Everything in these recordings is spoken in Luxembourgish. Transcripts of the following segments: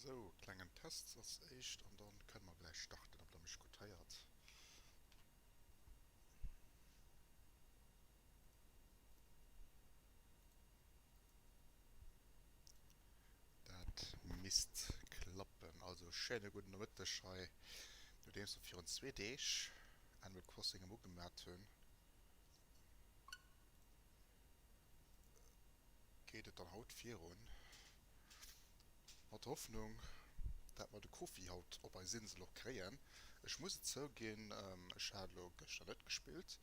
Sou, klengen Test als éischt an dann kënne mer gläich starten, ob der mech gutt héiert. Dat misst klappen. Also schéine gudden Nomëtteg hei, nodeems mer virun zwee Deeg Animal Crossing erëm ugemat hunn. Geet et dann haut virun, mat der Hoffnung, dat mer de Kofi haut op eis Insel och kréien. Ech muss et zouginn, ech hat elo gëschter net gespillt,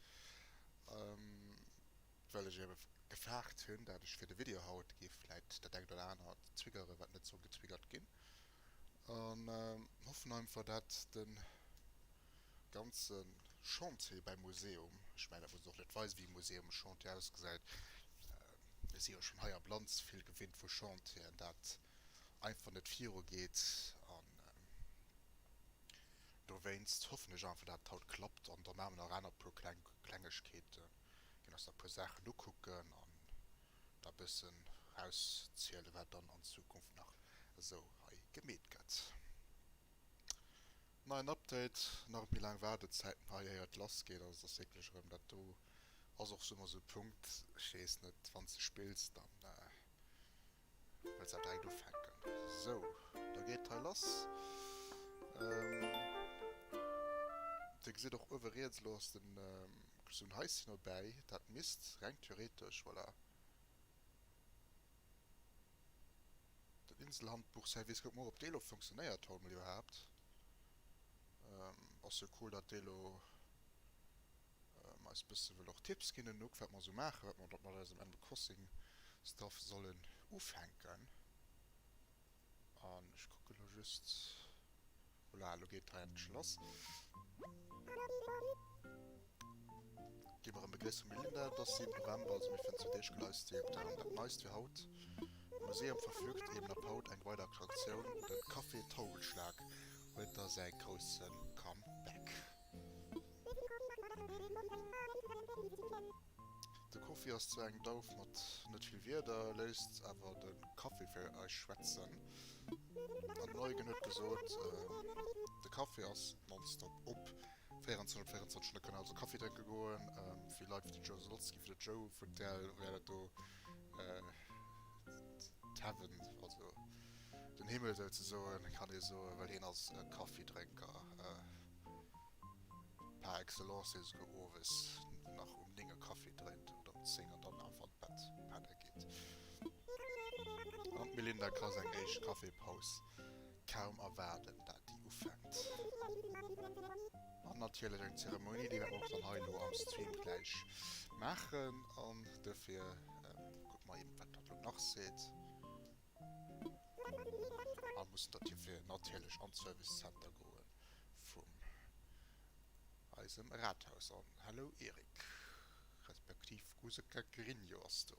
well ech ebe gefaart hunn, dat ech fir de Video haut géif vläit dat engt oder anert triggere wat net soll getriggert ginn, an hoffen einfach, dat de ganze Chantier beim Museum, ech mengen dat muss een och net weisen, wéi e Museum Chantier ausgesäit, mir si jo schonn hei am Land ze vill gewinnt vu Chantieren, dat einfach net virugeet an dowéinst hoffen ech einfach, dat et haut klappt an da maache mer nach aner puer kleng Klengegkeeten, ginn eis nach e puer Saachen ukucken an da bëssen rauszielen, wat dann an Zukunft nach esou hei gemeet gëtt. Neien Update, nach méi laang Waardezäiten hei éier et lass geet. Also et ass wierklech erëm, dat do ass och sou ëmmer sou e Punkt, ech weess net, wann s de spills dann wëlls awer direkt ufänken. Sou, da geet hei lass. Dir gesitt och uewe riets, elo ass den sou en Haischen dobäi, dat misst reng theoretesch, voilà, Den Inselhandbuch-Service, kucke mer och op dee lo funktionéiert haut mol iwwerhaapt. Ass jo cool dat dee lo eis bësse wëll och Tipps ginn den Nook wat mer sou maachen, wat mer mat eisem Animal Crossing Stuff sollen ufänken. An ech kucke lo just, voilà, elo geet hei endlech lass. Gi mer erëm begréisst vum Melinda. Et ass 7 November, also mir fënnt zu Deeg gelivestreamt an dat Neist fir haut. Museum verfügt eben ab haut eng weider Attraktioun, den Café Taubenschlag huet da säi grousse Comeback. De Kofi ass zwar eng Dauf mat net vill Wierder, léisst awer de Café fir eis schwätzen. An den Eugen huet gesot, de Café ass nonstop op, 24 op 24 Stonne kënne also Kaffi drénke goen. Vill Leit fir de Joe Zlotsky, fir de Joe vun der wär dat do d'Heaven, also den Himmel souzesoen, kann ee soen, well hien ass e Kaffidrénker par excellence, dee souguer owes nach um 9 e Kaffi drénkt oder um 10 an dann einfach an d'Bett penne geet. An d'Melinda ka seng éischt Kaffeepaus kaum erwaarden dat déi ufänkt. An natierlech eng Zeremonie, déi wäerte mer och dann hei elo am Stream gläich maachen. An duerfir kucke mer eben wat dat elo nach seet. A mussen dat hierfir natierlech an d'Service Center goe vum eisem Rathaus. An hello Eric, respektiv Guseka Grinjo ass do.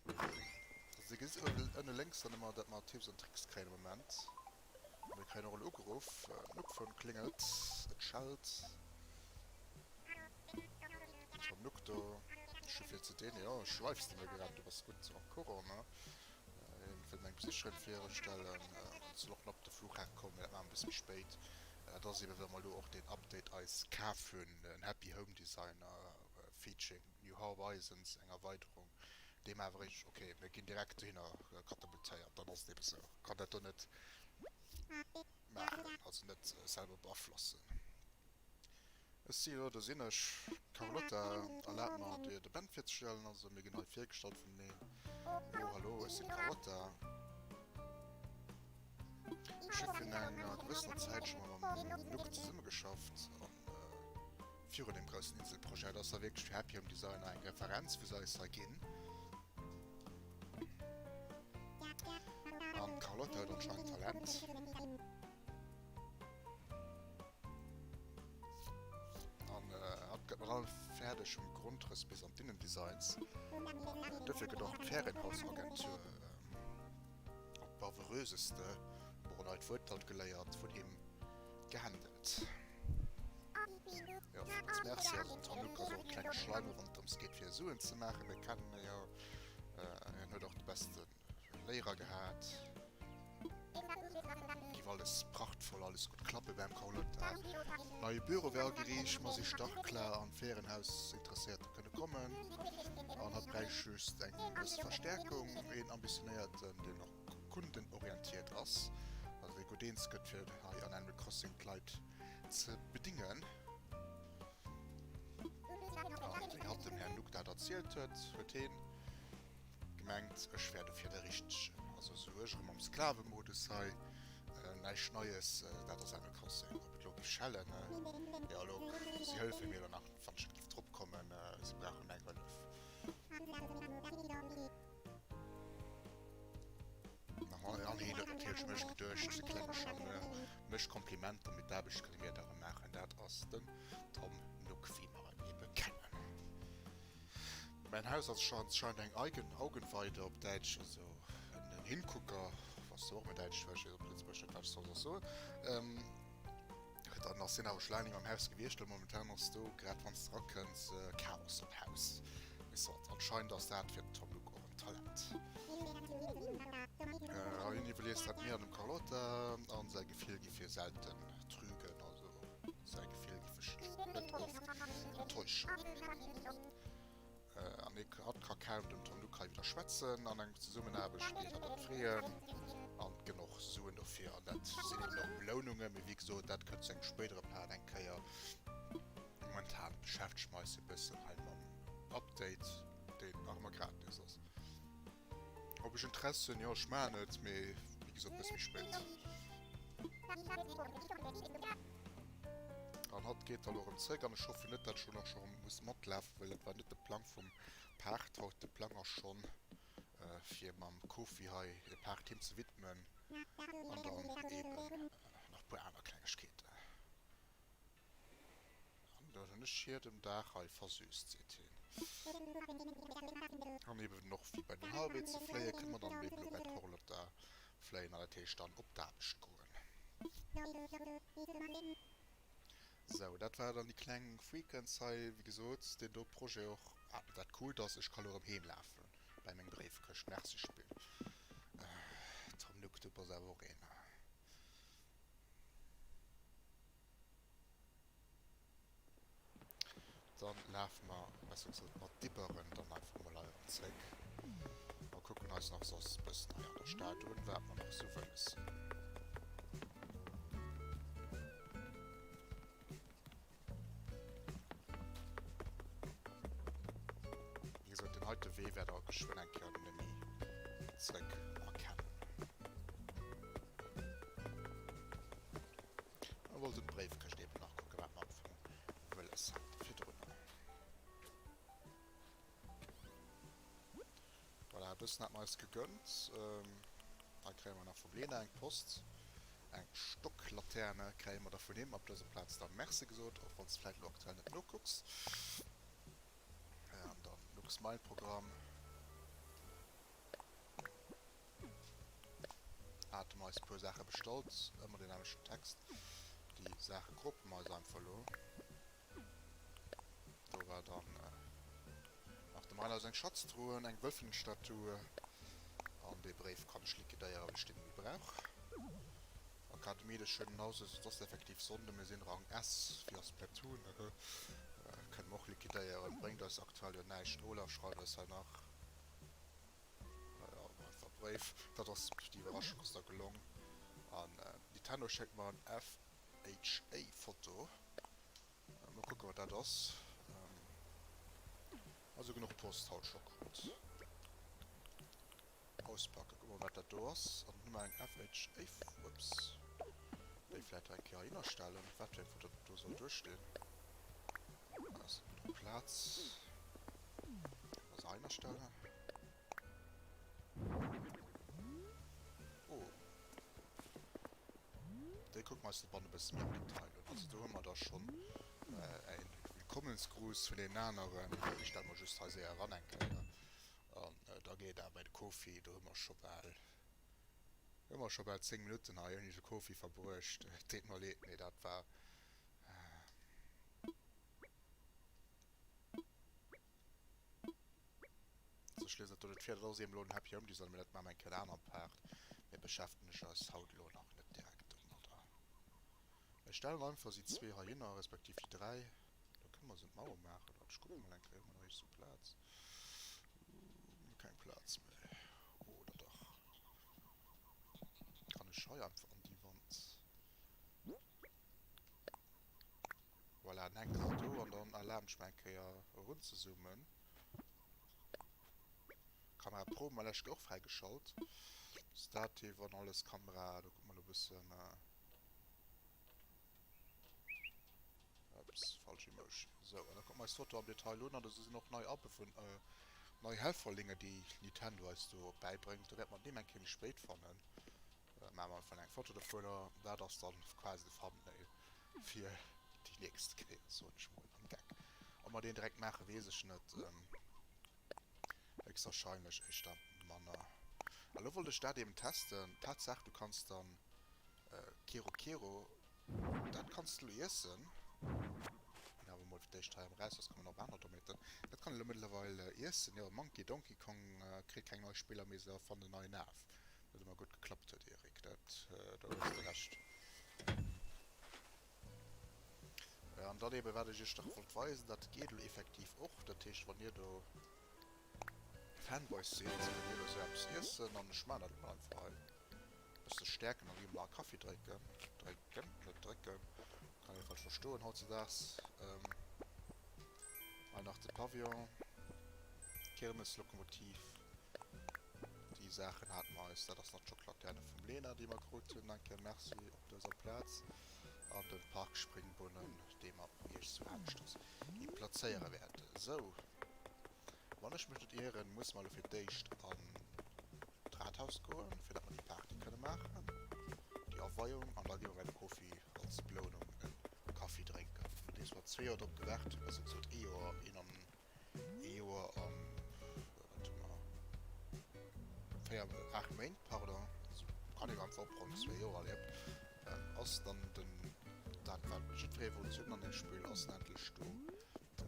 Also dir gesitt ënne lénks dann ëmmer, dat mer Tipps an Tricks kréien am Moment. A mir kréien och elo ugeruff. Nookphone kléngelt, et schellt. Tom Nook do, ech hu vill ze dinn. Jo, ech livestreame grad, du bass gutt au courant, ne? Hien wëllt mer eng Besicherin virstellen. Et soll och nach op de Flughafen kommen, mee dat maache mer e bësse méi spéit. Dat ass eben, well mer elo och deen Update eis kaf hunn, den Happy Home Designer featuring New Horizons, eng Erweiderung, deem awer eréischt, ok, mir ginn direkt dohinner katapultéiert, dann ass et ebe sou, kann dat do net maachen, also net selwer beaflossen. Ech si jo, do sinn ech, Carlotta, erlaabt mer dir de Ben virzestellen, also mir ginn hei virgestallt vuneneen. Oh, hallo, ech sinn d'Carlotta. Ech hu virun enger gewëssener Zäit scho mol mam Luc zesummegeschafft an virun deem groussen Inselprojet. Dat ass da wierklech fir Happy Home Designer eng Referenz, wou se eis hei ginn. An d'Carlotta huet anscheinend Talent. An hatt gëtt mat allem fäerdegem Grondrëss bis an d'Innendesigns. Duerfir gëtt och d'Ferienhausagentur op d'Barbereuseste, och en neit Wuert haut geléiert, vun him gehandelt. Jo, villmools Merci. Also den Tom Nook ass och e klenge Schleimel wann et drëms geet fir Suen ze maachen. Mir kennen e jo. Hien huet och de beste Léierer gehat. Géif alles prachtvoll, alles gutt klappe beim Carlotta. Neie Büro wär ageriicht, ma si startklar an d'Ferienhaus Interesséierter kënne kommen. An hatt bräicht just eng bësse Verstärkung, een Ambitionéierten, deen och kundenorientiert ass, also dee gutt eens gëtt fir hei an Animal Crossing d'Leit ze bedingen. An wéi hatt dem Här Nook dat erzielt huet, huet heen Gemengt ech wär dofir de richtegen. Also sou ech erem am Sklavemodus hei, näischt neies, dat ass Animal Crossing. Ob et lo giff schellen, jo lo si hëllefe mir lo nach wann ech net giff drop kommen, si brauchen eng Hëllef. An hien huet natierlech mech geduecht, de klenge Charmeur mécht Komplimenter, mee d'Aarbecht kënne mir da erem maachen, dat ass den Tom Nook wéi mer en ebe kennen. Mäin Haus ass scho anscheinend eng Eigen Augenweide op Däitsch, also en Hingucker, was du och mat Däitsch, ech weess op Lëtzebuergesch net wat ech soll soss soen. Dann ass hien awer scho laang net méi am Haus gewiescht, well momentan ass do, grad wann s de erakënns, Chaos am Haus. Mee soit, anscheinend ass dat fir den Tom Nook och en Talent. Hien iwwerliest dat mir an dem Carlotta an säi Gefill gi fir selten trügen, also säi Gefill giff ech net oft enttäuschen. An hie hatt ka kaum dem Tom Nook hei widderschwätzen. An eng Zesummenaarbecht géif hatt dat freeën. An et gënn och Suen dofir. An dat sinn eben och Belounungen. Mee wéi gesot, dat kënnt zu engem spéidere Part eng Kéier. Momentan beschäftege mer eis e bëssen hei mam Update, deen nach ëmmer gratis ass. Ob ech Interesse hunn? Jo, ech maachen et, mee wéi gesot e bësse méi spéit. An hatt geet da lo erëm zréck an ech hoffen net, dat ech lo nach scho muss matlafen, well dat war net de Plang vum Part haut. De Plang ass schonn, fir mam Kofi hei e Part him ze widmen an dann eben nach e puer aner Klengegkeeten. An dat hunn ech hir dem Dag hei versüsst, seet hien. An eben och wéi bei den Harvey ze fléien, kënne mer dann eben elo bei d'Carlotta fléien an dat heescht dann op d'Aarbecht goen. Sou, dat war dann déi kleng Frequenz hei. Wéi gesot, deen do Projet och. Ah, wat coolt ass, ech ka lo erëm heem lafen bei meng Bréifkëscht. Merci Spill. Tom Nook, du bass awer och een. Dann lafe mer, besser gesot, mer dibberen dann einfach mol hei erëm zréck a kucken eis nach soss e bëssen hei an der Stad un, wat mer nach esou wëlles hunn. Wéi gesot, deen heite Wee wäert der geschwënn eng Kéier nëmme zréck erkennen. Mer wollten d'Bréifkëscht eben nach kucken, wat mer am Fong wëlles hate virdrunner. Voilà, dësen hat mer eis gegönnt. Hei kréie mer nach vum Lena eng Post. Eng Stocklaterne kréie mer da vun him. Op dëser Plaz da Merci gesot, och wann s de vläit elo aktuell net nokucks. An dann Luxmail-Programm. Hate mer eis puer Saache bestallt, ëmmer deen nämmlechten Text. Déi Saache krope mer eis einfach elo. Do war dann nach dem Rainer seng Schatztruhen, eng Wëffenstatue an dee Bréif kann ech liquidéieren, well ech deen net méi brauch. Akademie des schönen Hauses, et ass effektiv Sonnde, mir sinn Rang S wéi a Splatoon, kënne mer och liquidéieren, bréngt eis aktuell jo näischt. Olaf schreift eis hei nach. Einfach Bréif. Dat ass déi Iwwerraschung ass da gelong. An Nintendo schéckt mer en FHA Foto. Mol kucken wat dat ass. Also genuch Post haut scho krut. Auspacken. Kucke mol wat dat do ass. An hu mer eng FHA Ups. Déi vläit eng Kéier heihinner stellen. Wat fir eng Foto dat do soll duerstinn. Ass genuch Plaz. Kënne mer se heihinner stellen. Oh. Déi kucke mer eis dobanne e bësse méi am Detail un. Also do hu mer da schonn e Willkommensgruß vun deenen aneren. Déi stelle mer just hei séier eran eng Kéier. An da geet awer bei de Kofi. Do hu mer scho bal, hu mer scho bal 10 Minutten hei ouni de Kofi verbruecht. Deet mer leed, mee dat war. Also ech liesen dat do net vir, dat ass eben elo en Happy Home Design, mee dat maache mer eng Kéier an enger aner Part. Mir beschäftegen eis haut elo nach net direkt domat. Ech stellen einfach si zwee heihinner, respektiv déi dräi. Da kënne mer se un d'Mauer maachen. Wart, ech kucke mol eng Kéier, hu mer nach iergst sou Plaz? Hu keng Plaz méi. Oder dach? Kann ech hei einfach an déi Wand? Voilà, dann hänke se do an dann erlaaben ech mer eng Kéier erunzezoomen. Kamera Pro hu mer lech och fräigeschalt. Stativ an alles, Kamera, do kucke mer elo e bëssen. Ups, falsch Emotion. Sou, an da kucke mer eis d'Foto am Detail un. An do sinn och nei Appe vun, nei Helferlinge, déi Nintendo eis do bäibréngt. Do wäerte mer d'Nimm eng Kéier méi spéit fannen. Maache mer einfach eng Foto dovunner. Dat ass dann quasi de Thumbnail fir déi nächst Kéier, soen ech mol am Geck. Ob mer deen direkt maachen, weess ech net. Héchstwahrscheinlech éischter manner. A lo wollt ech dat eben testen. Tatsaach, du kanns dann Kero Kero, dat kanns de lo iessen. Ginn awer mol fir d'éischt hei am Raus, soss kommen nach aner Dommheeten. Dat kann ee lo mëttlerweil iessen. Jo, Monkey Donkey Kong kritt keng nei Spiller méi, se erfannen en neien Af. Dat ëmmer gutt geklappt huet, Eric, dat, do hues de Recht. An dann eben, wat ech iech nach wollt weisen, dat geet elo effektiv och. Dat heescht, wann dir do Fanboys sidd, kënnt dir elo esou eppes iessen. An ech maachen dat elo mol einfach hei. E bësse stäerken an gi mol a Kaffi drécken. Drécken, net drécken. Kann ee falsch verstoen hautzedaags. Hei nach de Pavillon. Kirmeslokomotiv. Déi Saachen hate mer eis. Dat ass nach d'Schocklaterne vum Lena, déi mer krut hunn. Eng Kéier Merci op dëser Plaz. An de Parkspringbunnen, dee mer och iech zu aneschters hi plazéiere wäerten. Sou, wann ech mech net ieren, musse mer elo fir d'éischt an d'Rathaus goen, fir datt mer déi Party kënne maachen, déi Aweiung. An da gi mer bei de Kofi als Belounung e Kaffi drénken. Nodeems mer zwee Joer drop gewaart hunn, besser gesot ee Joer, een an ee Joer an, wat hu mer, 4, 8 Méint, pardon, also kann ee einfach opronnen, zwee Joer, allez hop, ass dann den, dat wat jiddweree wollt hunn an deem Spill, ass endlech do, de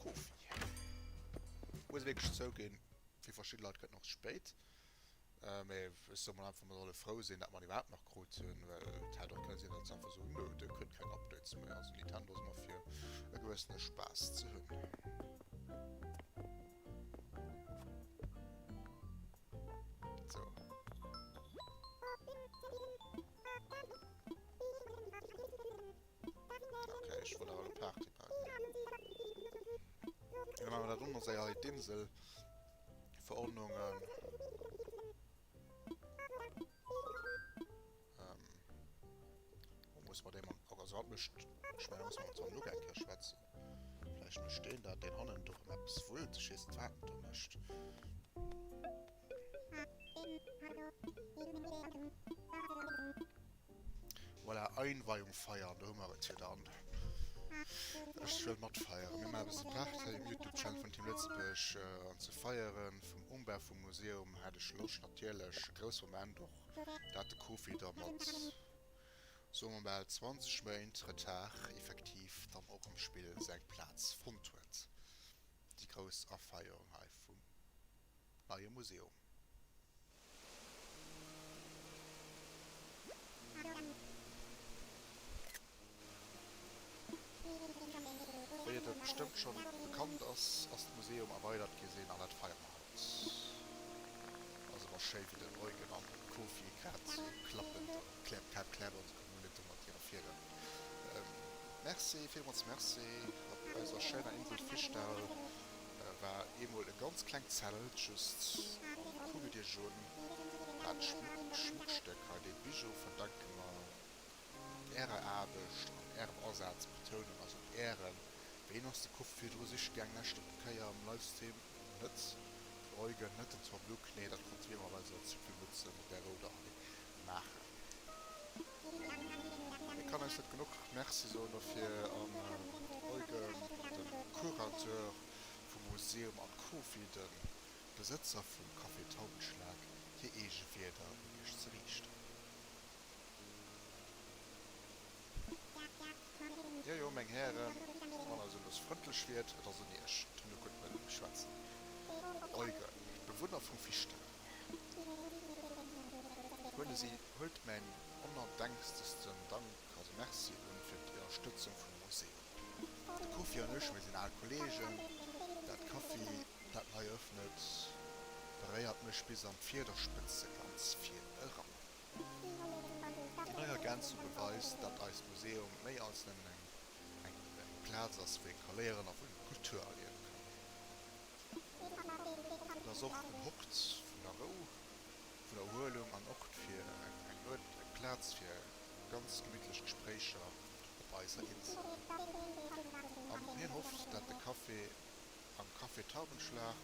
Kofi. Muss ee wierklech zouginn, fir verschidde Leit gëtt en och ze spéit. Mee ech soe mol einfach, mer solle frou sinn, dat mer en iwwerhaapt nach krut hunn, well et hätt och kënne sinn, datt se einfach soen, Nö, dir kritt keng Updates méi. Also Nintendo ass ëmmer fir e gewëssene Spaass ze hunn. Sou. Okay, ech wollt awer elo Party maachen. Da maache mer dat ënner séier hei, d'Insel. Verordnungen. Ähm, wo muss man den Mann, also hat mich, ich meine, muss man mit Tom Nook eng Kéier schwätzen. Vielleicht mécht deen dat, deen hannen do rëm eppes wullt, ech weess net, wat en do mécht. Voilà, Einweihung feiern, do hu mer et jo dann. Ech wëll matfeieren. Mir maache e bësse Party um Youtube-Channel vun Team Lëtzebuerg. An ze feiere vum Umbau vum Museum hat ech Loscht natierlech. E grousse Moment och, dat de Kofi da mat, soe mer bal 20 Méint Retard effektiv dann och am Spill seng Plaz fonnt huet. Déi grouss Afeierung hei vum. neie Museum. Wéi et bestëmmt schonn bekannt ass, ass d'Museum erweidert gi sinn an dat feiere mer haut. Ass ëmmer schéi wéi den Eugen an den Kofi grad sou klappen do, kläpp kläpp kläpp an se kommen net do mat hire Fiederen. Merci, villmools Merci. Op eiser schéiner Insel Fischdal War eemol e ganz klengt Zelt just an kuckt iech un dat Schmuckstéck hei, dee Bijou verdanke mer ärer Aarbecht an ärem Asaz, Betounung ass op ären. Ween ass de Koffer virdru siche gaang leschte Kéier am Livestream? Net den Eugen, net den Tom Nook, nee dat konnte mir mat eiser Zipfelmütze mat där rouder hei maachen. Ech kann eis net genuch Merci soen dofir an den Eugen, de Curateur vum Museum an d'Kofi, de Besëtzer vum Café Taubenschlag, hir eege Wierder un iech ze riichten. Jo, jo, meng Hären, wann der esou lues frëndlech wiert, et ass un iech. D'Hunne kucken net ëm schwätzen. Eugen, d'Bewunner vum Fischdall. Huele si, huelt mäin onnerdenkstesten Dank. Also Merci un fir d'Ënnerstëtzung vum Museum. De Kofi an ech, mir sinn al Kollegen. Dat Kaffi, dat nei ëffnet, beréiert mech bis an d'Fiederspëtze ganz vir eran. Déi nei Ergänzung beweist, dat eist Museum méi als nëmmen eng eng Plaz ass, wou ee ka léieren a wou een Kultur erliewe kann. Et ass och en Hort vun der Rou, vun der Erhuelung an Ort fir eng eng Plaz fir ganz gemittlech Gespréicher op eiser Insel. An hien hofft, dat de Café am Café Taubenschlag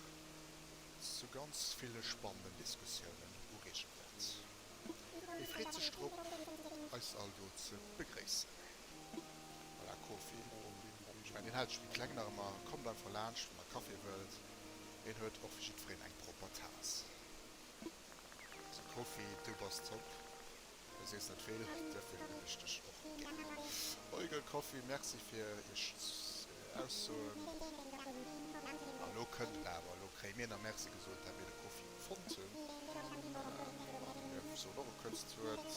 zu ganz ville spannenden Diskussiounen ureegen wäert. Hie freet sech drop, eis all do ze begréissen. Voilà, Kofi. Ech mengen, deen hält sech méi kleng nach ëmmer. Kommt einfach laanscht, wann der Kaffi wëllt. Hien huet och fir jiddwereen eng propper Taass. Sou Kofi, du bass top. Du sees net vill, duerfir hunn ech dech och gär. Eugel, Kofi, merci fir iech Aussoen. A lo kënnt et awer, elo kréie mir nach Merci gesot, dat mir de Kofi fonnt hunn. A mir soen och e kuerzt Wuert.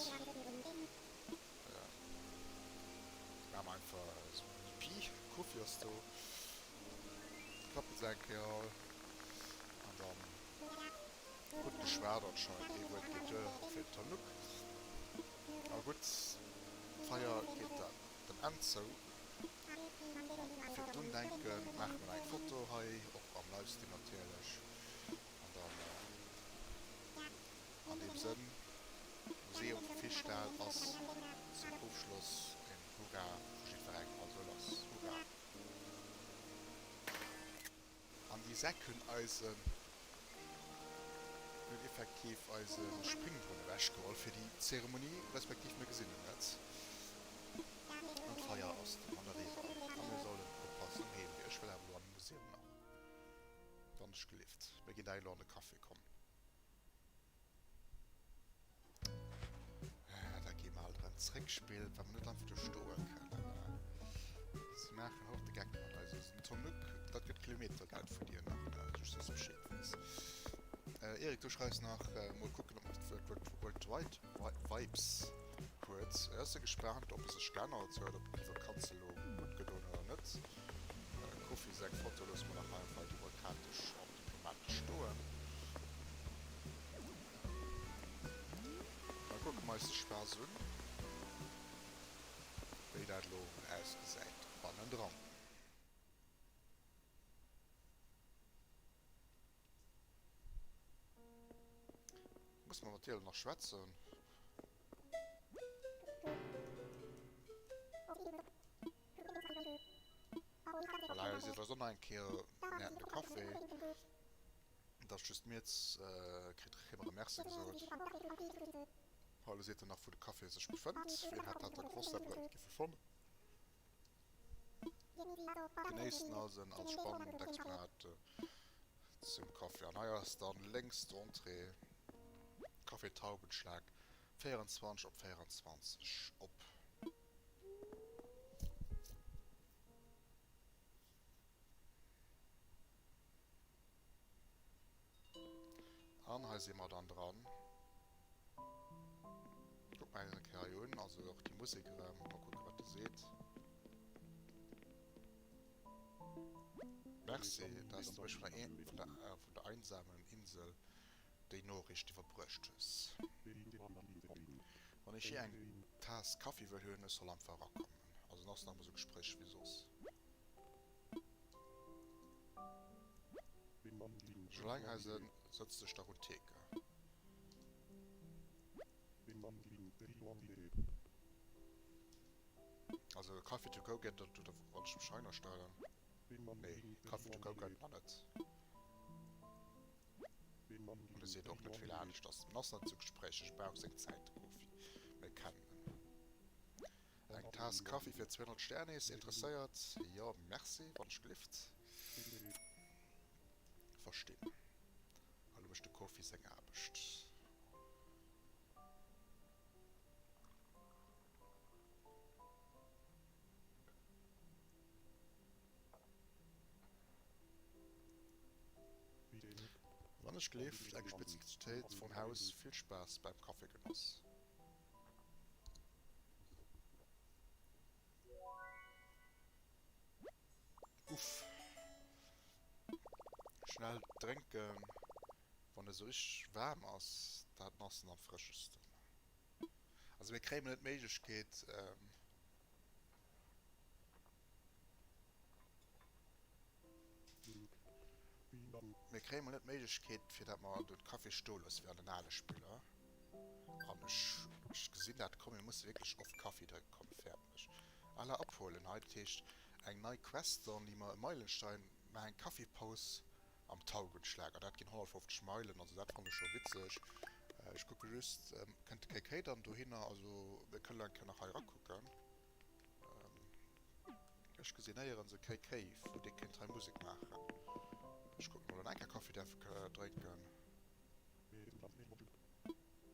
Maache mer einfach esou Yippie, Kofi ass do. Klappen se eng Kéier all an dann gutt geschwat anscheinend. Ee Wuert geet duer, och fir den Tanouk. A gutt, d'Feier geet dann dem Enn zou. A fir d'Undenke maache mer nach eng Foto hei, och am Livestream natierlech. An dann an deem Sënn, Museum vu Vischdal ass zum Ofschloss en Hurra vu jiddwerengem. Also lass, Hurra! An déi Säck hunn eisen, hunn effektiv eise Springbrunnen ewechgeholl fir déi Zeremonie, respektiv mir gesinn en net. An d'Feier ass domat eriwwer a mir sollen oppassen um Heemwee. Ech wëll awer elo an de Museum nach, wann ech gelift. Mir ginn da elo an de Café, komm. Da gi mer alt erëm zréckspillt, wa mer net einfach do stoe kënnen. Si maachen och de Geck mat eis. Also den Tom Nook, dat gëtt Kilometergeld vu dir nach, ne? Just dass du Bescheed weess. Eric, du schreifs nach, mol kucken, ob et World Wide Vibes huet. Ech si gespaant, ob e sech geännert huet, ob déi Vakanz elo gutt gedoen huet oder net. Kofi seng Foto loosse mer nach hei einfach demokratesch an diplomatesch stoen. Da kucke mer eis de Spaass un, wéi dat elo ausgesäit bannendran. Muss mer natierlech nach schwätzen. Voilà, hei seet eis och nach eng Kéier, mir hätten de Café. Et ass just miets, kritt kréie mer e Merci gesot. Paule seet en nach wou de Café sech befënnt. Wien hätt dat da gewosst, dat mer dat géife fannen. Genéisst en also en als spannend Exponat zum Café. An hei ass dann lénks d'Entrée, Café Taubenschlag 24 op 24 op. An hei si mer dann dran. Kuck mer eng Kéier hei un, also och déi Musek erëm. Mal kucken, wat e seet. Merci, dass du mech vun der, vun der, äh, vun der einsamen Insel déi Noriicht iwwerbruecht hues. Wann ech jee eng Taass Kaffi wëll hunn, ech soll einfach erakommen. Also en ass nach emol sou gespréicheg wéi soss. Soulaang hei sënn, sëtzt sech dach un d'Theke. Also Kaffi to go gëtt et, oder wann ech mech hei nach stellen. Nee, Kaffi to go gëtt et nach net. An e seet och net vill aneschters. En ass net sou gespréicheg, brauch seng Zäit, de Kofi. Mir kennen en. Eng Taass Kaffi fir 200 Sternis, interesséiert? Jo, merci, wann ech gelift. Verstinn. A lo mécht de Kofi seng Aarbecht. Wann ech gelift, eng Spezialitéit vum Haus, vill Spaass beim Kaffigenoss. Uff. Schnell drénken, wann e sou richteg waarm ass, dat ass en am frëschesten. Also mir kréie mol net d'Méiglechkeet. Mir kréie mol net d'Méiglechkeet, fir dat mer do de Café stoe loosse wéi an den ale Spiller. An ech, ech gesinn dat kommen, mir musse wierklech oft Kaffi drénke kommen, fäerten ech. Alla abholen, hei, dat heescht eng nei Quest dann, déi mer, e Meilenstein, maachen eng Kaffeepaus am Taugenschlag. An dat ginn 150 Meilen, also dat fannen ech scho witzeg. Ech kucke just, kënnt de KK dann dohinner? Also mir kënnen elo eng Kéier nach hei erakucken. Ech gesinn néierens e KK, wou dee kéint hei Musek maachen. Ech kucken mol, an enker Kaffi däerf drénken.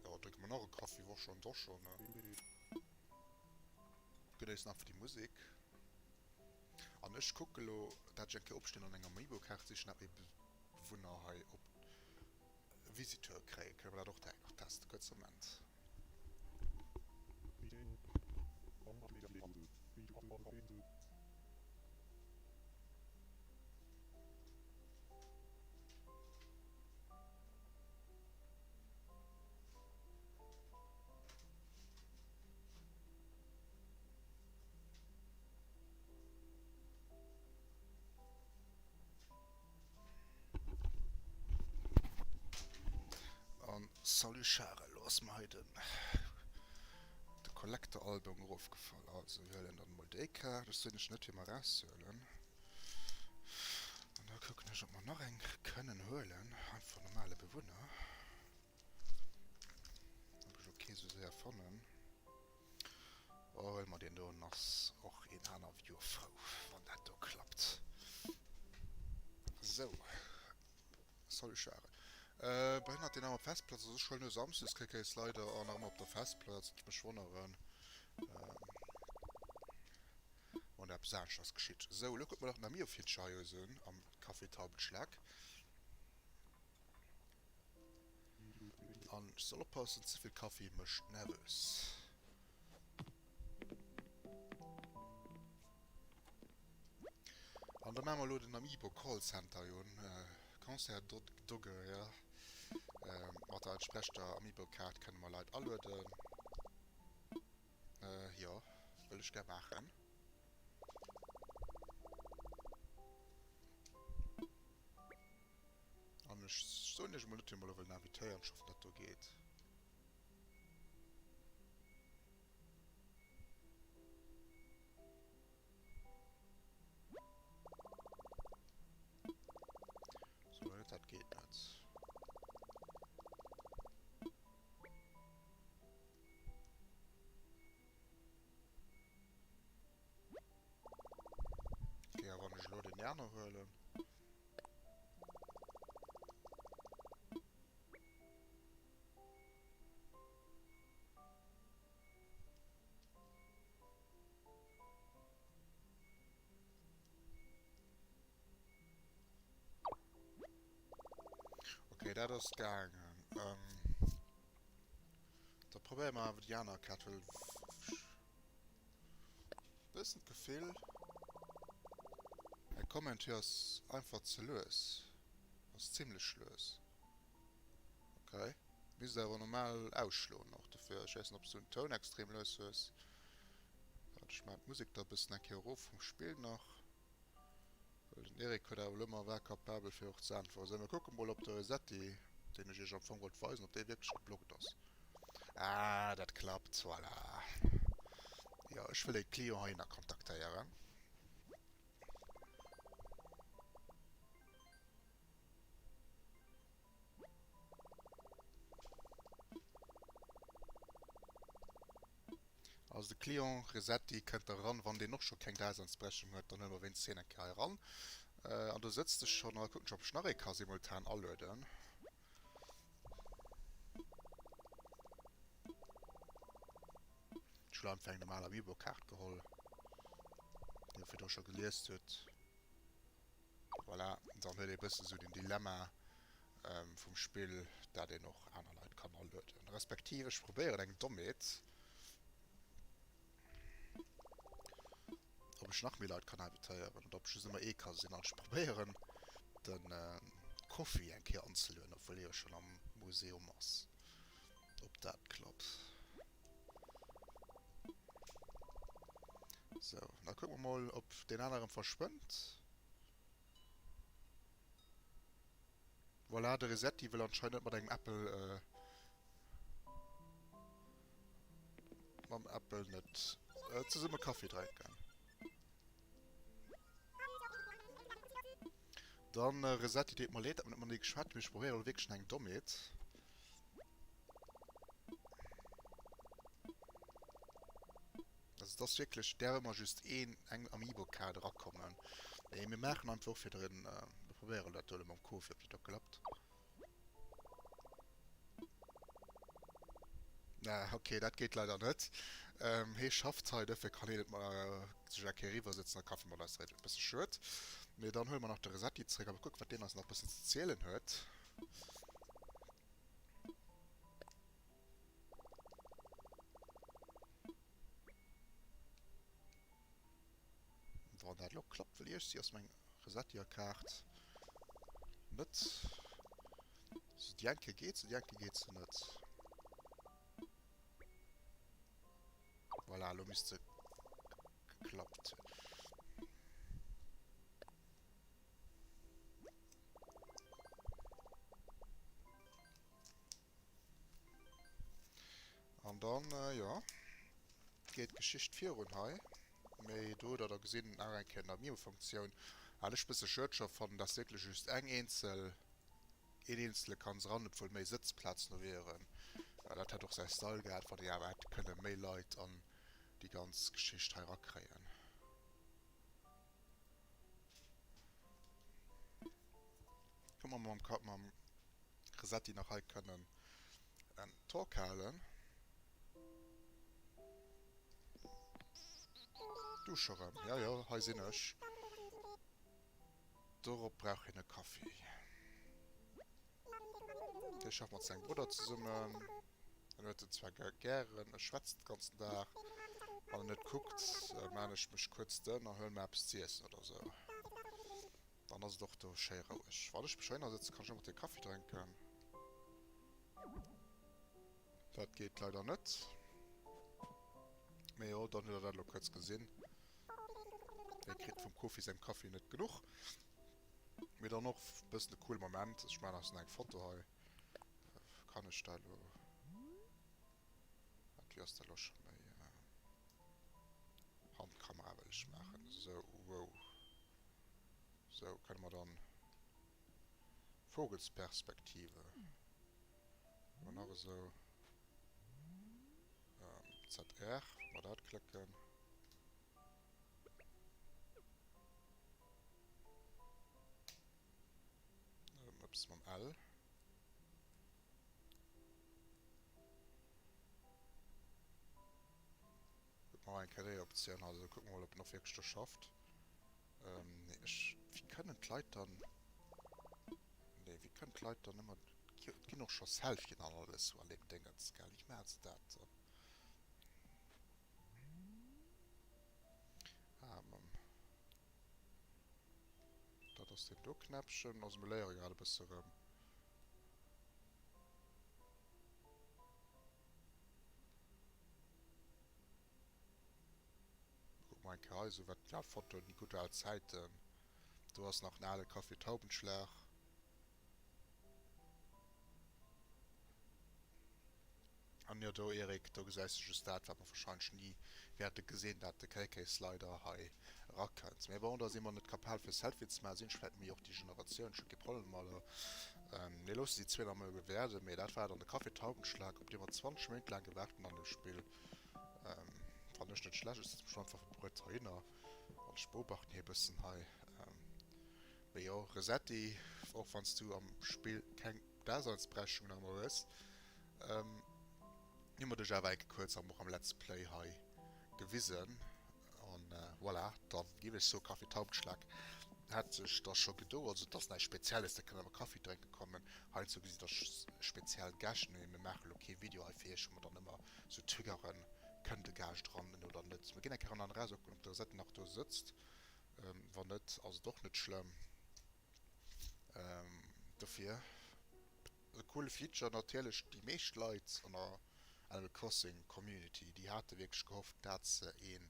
Jo, drénke mer nach e Kaffi, wor schonn, do schonn. Genéissen einfach déi Musek. An ech kucke lo, dat ech eng Kéier opstinn an eng Amiibo-Kaart sichen, dat méi Bewunner hei op Visiteur kréien. Kënne mer dat och direkt nach testen? Kuerze Moment. An salut Charel, lo ass mer hei den de Collector Album erofgefall. Also mir huelen dann mol déi Kaart, ech soen iech net wéi mer eraushuelen. An da kucken ech ob mer nach eng kënnen huelen, einfach normale Bewunner. Hab ech och kee sou séier fannen. Oh, huele mer deen do, en ass och een aner Viewer frou, wann dat do klappt. Sou, salut Charel. Äh, behënnert deen awer Festplaz? Also ech huelen e Samsdes KK Slider an nach ëmmer op der Festplaz, géif mech wonneren, wann do eppes aneschters geschitt. Sou, elo kucke mer nach den Amiibo-Feature hei un am Café Taubenschlag. An ech soll oppassen, ze vill Kaffi mécht nervös. An da maache mer elo den Amiibo Call Center hei un. Concert Dogge, jo. Mat der entsprechender Amiibo Kaart kënne mer Leit alueden. Jo, wëll ech gär maachen. An ech soen iech emol net, wien mer elo wëllen invitéieren. Ech hoffen, dat do geet. So, net, dat geet net. Okay, a wann ech elo den aner huelen? Okay, dat ass gaangen. Ähm, da probéiere mer awer déi aner Kaart, well bëssen d'Gefill, mäi Comment hier ass einfach ze lues. Ass zimlech lues. Okay. Misst awer normal ausschloen och dofir. Ech weess net, ob s du den Toun extrem lues hues. Waart, ech maachen d'Musek da bëssen eng Kéier erof vum Spill nach. Well den Eric huet awer elo mol war capabel fir och ze äntweren. Sou, mir kucke mol op de Resetti, deen ech iech am Fong wollt weisen, ob dee wierklech geblockt ass. Ah, dat klappt, voilà. Jo, ech wëll e Client heihinner kontaktéieren. Also de Client Resetti kënnt da eran, wann deen och scho keng Daseinsberechtigung huet, dann huele mer wéinst hien eng Kéier hei eran. An do sëtzt e schonn. A kucken ech, ob ech nach ee ka simultan alueden. Ech hunn einfach eng normal Amiibo-Kaart geholl, déi der virdru scho gelies hutt. Voilà, dann huet ee bëssen esou den Dilemma vum Spill, dat een och aner Leit kann alueden. Respektiv ech probéieren eng Dommheet. Ob ech nach méi Leit kann invitéieren oder ob ech just ëmmer ee ka sinn. An ech probéieren de Kofi eng Kéier anzelueden, obwuel hie jo schonn am Museum ass. Ob dat klappt. Sou, da kucke mer mol, ob deen anere verschwënnt. Voilà, de Resetti wëll anscheinend net mat engem Apple, mam Apple net zesumme Kaffi drénken. Dann Resetti, deet mer leed, dat mer net matenee geschwat hunn, mee ech probéiere elo wierklech eng Dommheet. Also et ass wierklech, däerf ëmmer just een, eng Amiibo-Kaart erakommen. Mee mir maachen einfach fir den, mir probéieren dat do elo mam Kofi, ob dat da klappt. Na, okay, dat geet leider net. Ähm, hee schafft hei, dofir kann heen net mat sech eng Kéier eriwwersëtzen a Kaffi mat eis drénken. Bësse schued. Mee dann huele mer nach de Resetti zréck a mir kucken, wat deen eis nach bëssen ze zielen huet. Wann dat elo klappt, well iergsi ass meng Resettier-Kaart net. So déi eng Kéier geet se, déi eng Kéier geet se net. Voilà, elo misst se geklappt hunn. An dann, jo, geet d'Geschicht virun hei. Mee do hutt der da gesinn, nach eng Kéier d'Amiibo-Funktioun. Wat ech bësse schued scho fannen, dass wierklech just eng eenzel, een eenzele kann eran, obwuel méi Sëtzplazen do wieren. Dat hätt och säi Style gehat, wann een awer hätt kënne méi Leit an déi ganz Geschicht hei erakréien. Kucke mer mam Ka mam Resetti nach hei kënnen en Talk halen. Du scho rëm? Jo, jo, hei sinn ech. Dorop brauch hien e Kaffi. Hie schafft mat sengem Brudder zesummen. En huet en zwar gären, e schwätzt de ganzen Dag. Wann en net kuckt, maan ech mech kuerz dënn a huelen mer eppes z'iessen oder sou. Dann ass et och do schéi roueg. Wann ech mech heihinner sëtzen, kann ech och mat dir Kaffi drénken. Dat geet leider net. Mee jo, dann hutt der dat elo kuerz gesinn. Hie kritt vum Kofi sengem Kaffi net genuch. Mee dann och e bëssen e coole Moment. Ech maachen eis eng Foto hei. Kann ech da elo... Wat, wéi ass dat elo scho méi? Handkamera wëll ech maachen. Sou, wow. Sou, kënne mer dann... Vogelsperspektive. Oder nach esou. ZR, wa mer dat klécken. Eppes mam L. Kucke mer eng Kéier déi Optioun. Also kucke mer mol, ob en och wierklech do schafft. Nee, ech, wéi kënnen d'Leit dann, nee, wéi kënnen d'Leit dann ëmmer, et ginn och scho Selfien an alles sou an deem Déngens, gell? Wéi maache se dat dann? Ah, mam, dat ass deen do Knäppchen. Also mir léiere grad e bësse rëm. Kuck mol eng Kéier hei, sou wat déi al Fotoen, déi gutt al Zäiten. Do ass nach en ale Café Taubenschlag. An jo, do Eric, do gesäis de just dat, wat mer wahrscheinlech ni wäerte gesinn, dat de KK Slider hei erakënnt. Mee bon, da si mer net capabel fir Selfie ze maachen, sinn ech vläit méi och déi Generatioun, ech hu kee Problem domadder. Mir loosse si zwee nach emol bewerten, mee dat war dann de Café Taubenschlag, op dee mer 20 Minutte laang gewaart hunn an dem Spill. Fannen ech net schlecht. Ech sëtze mech einfach op Bruet heihinner an ech beobachten hie bëssen hei. Mee jo, Resetti, och wann s du am Spill keng Daseinsberechtigung nach ëmmer hues, hu mer dech awer enke kuerz am och am Let's Play hei gewisen. An voilà, da giff ech soen, Café Taubenschlag hat sech da scho gedo. Also et ass näischt Spezielles, da kënnt awer Kaffi drénke kommen. Heiansdo gesitt der speziell Gäscht, mee mir maache lo kee Video hei fir iech, wou mer dann ëmmer sou Triggere. Kënnt e Gaascht eran oder net? Mir ginn eng Kéier an an eraus, ob de Rosette nach do sëtzt. Wann net, ass et och net schlëmm. Dofir e coole Feature. Natierlech déi meescht Leit an der Animal Crossing Community, déi hate wierklech gehofft, dat se een,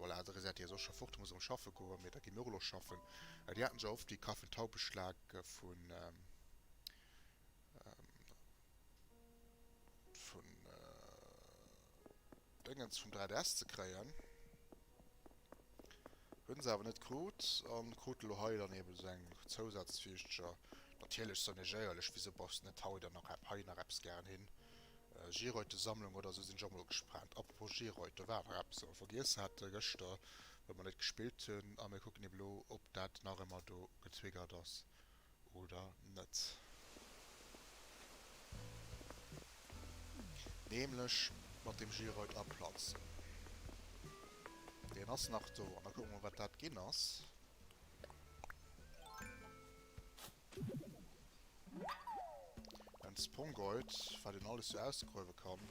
voilà, de Resetti ass och scho fort, muss erëm schaffe goen, mee da gi mir och elo schaffen. Déi haten scho erhofft, déi kafen Taubeschlag vun, vun Déngens vum 3DS ze kréien. Hunn se awer net krut an kruten elo hei dann eben esou eng Zousazfeature. Natierlech soen ech éierlech, wisou brauchs de net hei dann nach hei nach eppes gären hin? Giroite-Sammlung oder esou sinn ech och mol gespaant. Apropos Giroit, do war nach eppes wat mer vergiess hate gëschter, well mer net gespillt hunn a mir kucken eben elo ob dat nach ëmmer do getriggert ass. Oder net. Nämlech mat dem Giroid aplanzen. Deen ass nach do. An da kucke mer mol, wat dat ginn ass. En Spongoid, wat een alles sou ausgruewe kann.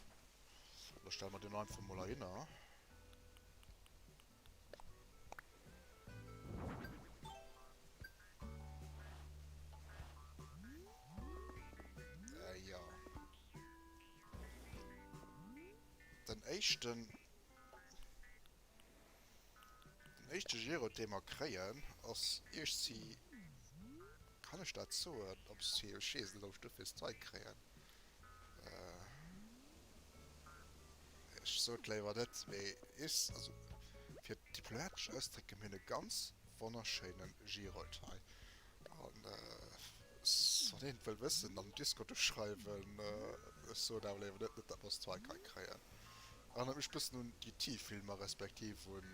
Da stelle mer deen einfach mol heihinner. Äh, ja. Den éischten... Den éischte Giro, dee mer kréien, ass iergzi... Kann ech dat soen? Ob ech, ech weess net, ob ech dofir Strike kréien. Ech soen et léiwer net, mee ech, also fir et diplomatesch auszedrécken, mir hunn e ganz wonnerschéine Girold hei. An wann een et wëll wëssen, dann Discord uschreiwen. Ech soen awer léiwer net, net datt mer Strike hei kréien. Erënnert mech bëssen un déi T-Filmer respektiv un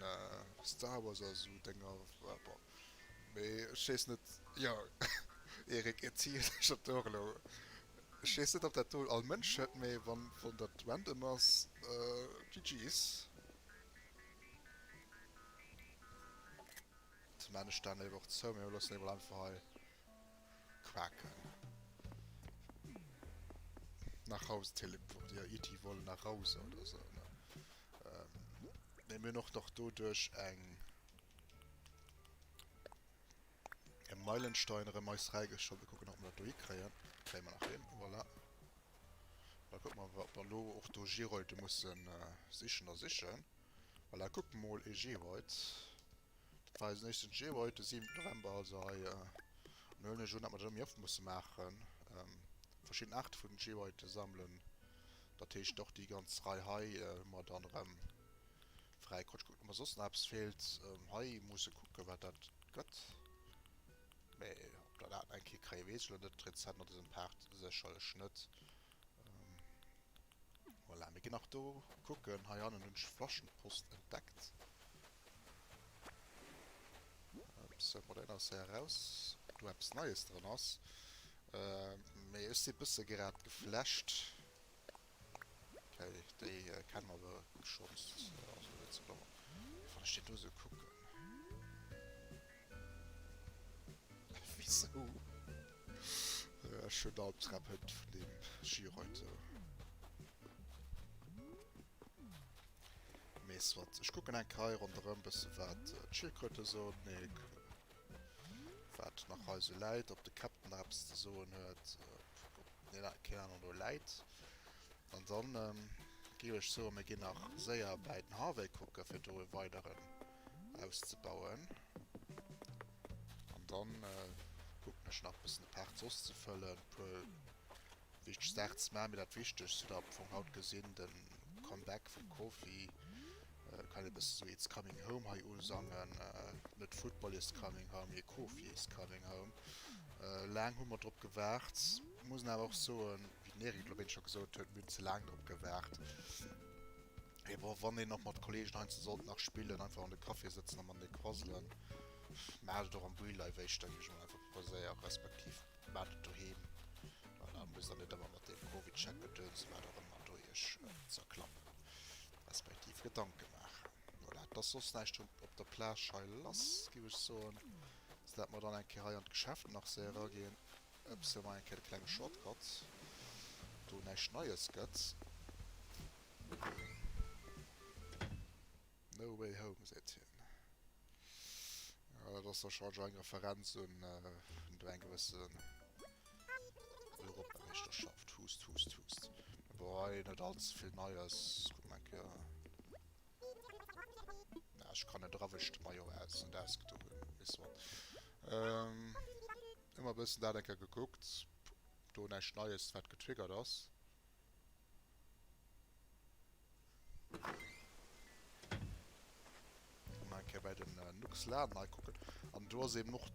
Star Wars a sou Dénger, bon. Mee ech weess net, jo Eric, et si ech op d'Our elo. Ech weess net, ob dat do all Mënsch huet, mee wann dat random ass, GG's. Ze man ech dan léiwer och zou, mee mir loossen déi mol einfach hei quaken. Nach Hause teleport, jo ET wollen nach Hause oder sou, ne? Mee mir hunn och nach doduerch eng. E Meilenstein erëm eis räigeschoss. Mir kucken, ob mer dat do hikréien. Kréie mer nach hin. Voilà. Da kucke mer, ob mer elo och do Giroide musse sichen a sichen. Voilà, kuckt mol, e Giroid. Dat war eisen éischten Giroid, de 7. November. Also hei an huelen ech un, datt mer dat elo méi oft musse maachen. Verschidden Aarte vun Giroide sammelen. Dat heescht och déi ganz Rei hei hu mer dann erëm. Fräi Kotsch kucken ob mer soss nach eppes feelt. Hei muss e kucken wat dat gëtt. Mee ob der dat eng Kéier kréie weess ech elo net. Rezent an dësem Part sécherlech net. Voilà, mir ginn nach do kucken. Hei hannen hunn ech Flaschenpost entdeckt. Sou, mat einer ass hei eraus, ob do eppes Neies dran ass. Mee ech si bësse grad geflasht. Okay, déi kennen mer awer schonns. Also net sou domm. Wann ech deen do sou kucken. Wisou? Ech hunn Albdremm hënt vun deem Giroid do. Mee soit. Ech kucken eng Kéier hei ronderëm bësse wat d'Schildkröte soen. Nee, wat nach hei sou läit. Ob de Captain nach eppes ze soen huet. Op nee, keen aner do läit. An dann géif ech soen, mir ginn nach séier bäi den Harvey kucken, fir do e weideren auszebauen. An dann kucken ech nach e bëssen de Part soss ze fëllen, e puer wichteg Saachen ze maachen. Mee dat Wichtegst hutt der am Fong haut gesinn, de Comeback vum Kofi. Kann ee bësse sou It's coming home hei usangen. Net Football is coming home, mee Kofi is coming home. Laang hu mer drop gewaart. Muss een awer och soen, wéi den Eric elo wéinst scho gesot huet, mir hunn ze laang drop gewaart. Mee bon, wann een och mat Kollegen heiansdo sollt nach spillen, einfach an de Café sëtzen a matenee quasselen, maacht et och am Real Life éischter, géif ech mol einfach proposéieren, respektiv maacht et doheem. Voilà, musst der net ëmmer mat deem Covid-Check-Gedöns, wat och ëmmer, do iech zerklappen, respektiv Gedanke maachen. Voilà, et ass soss näischt op der Plage hei lass, géif ech soen, soudatt mer dann eng Kéier hei an d'Geschäft nach séier eraginn. Ups, hei hu mer eng Kéier de klenge Shortcut, do näischt Neies gëtt. No way home, seet hien. Ja, dat ass warscheinlech eng Referenz un do eng gewëssen Europameeschterschaft. Hust, hust, hust. Bon, hei net all ze vill Neies. Kuck mol eng Kéier. Na, ech kann net era wëll ech de Maillot aus, net ausgedo hunn. Weess wat. Hu mer e bëssen dat eng Kéier gekuckt. Do näischt Neies, wat getriggert ass. Mal eng Kéier bei den Nux Laden hei kucken. An do ass eben och,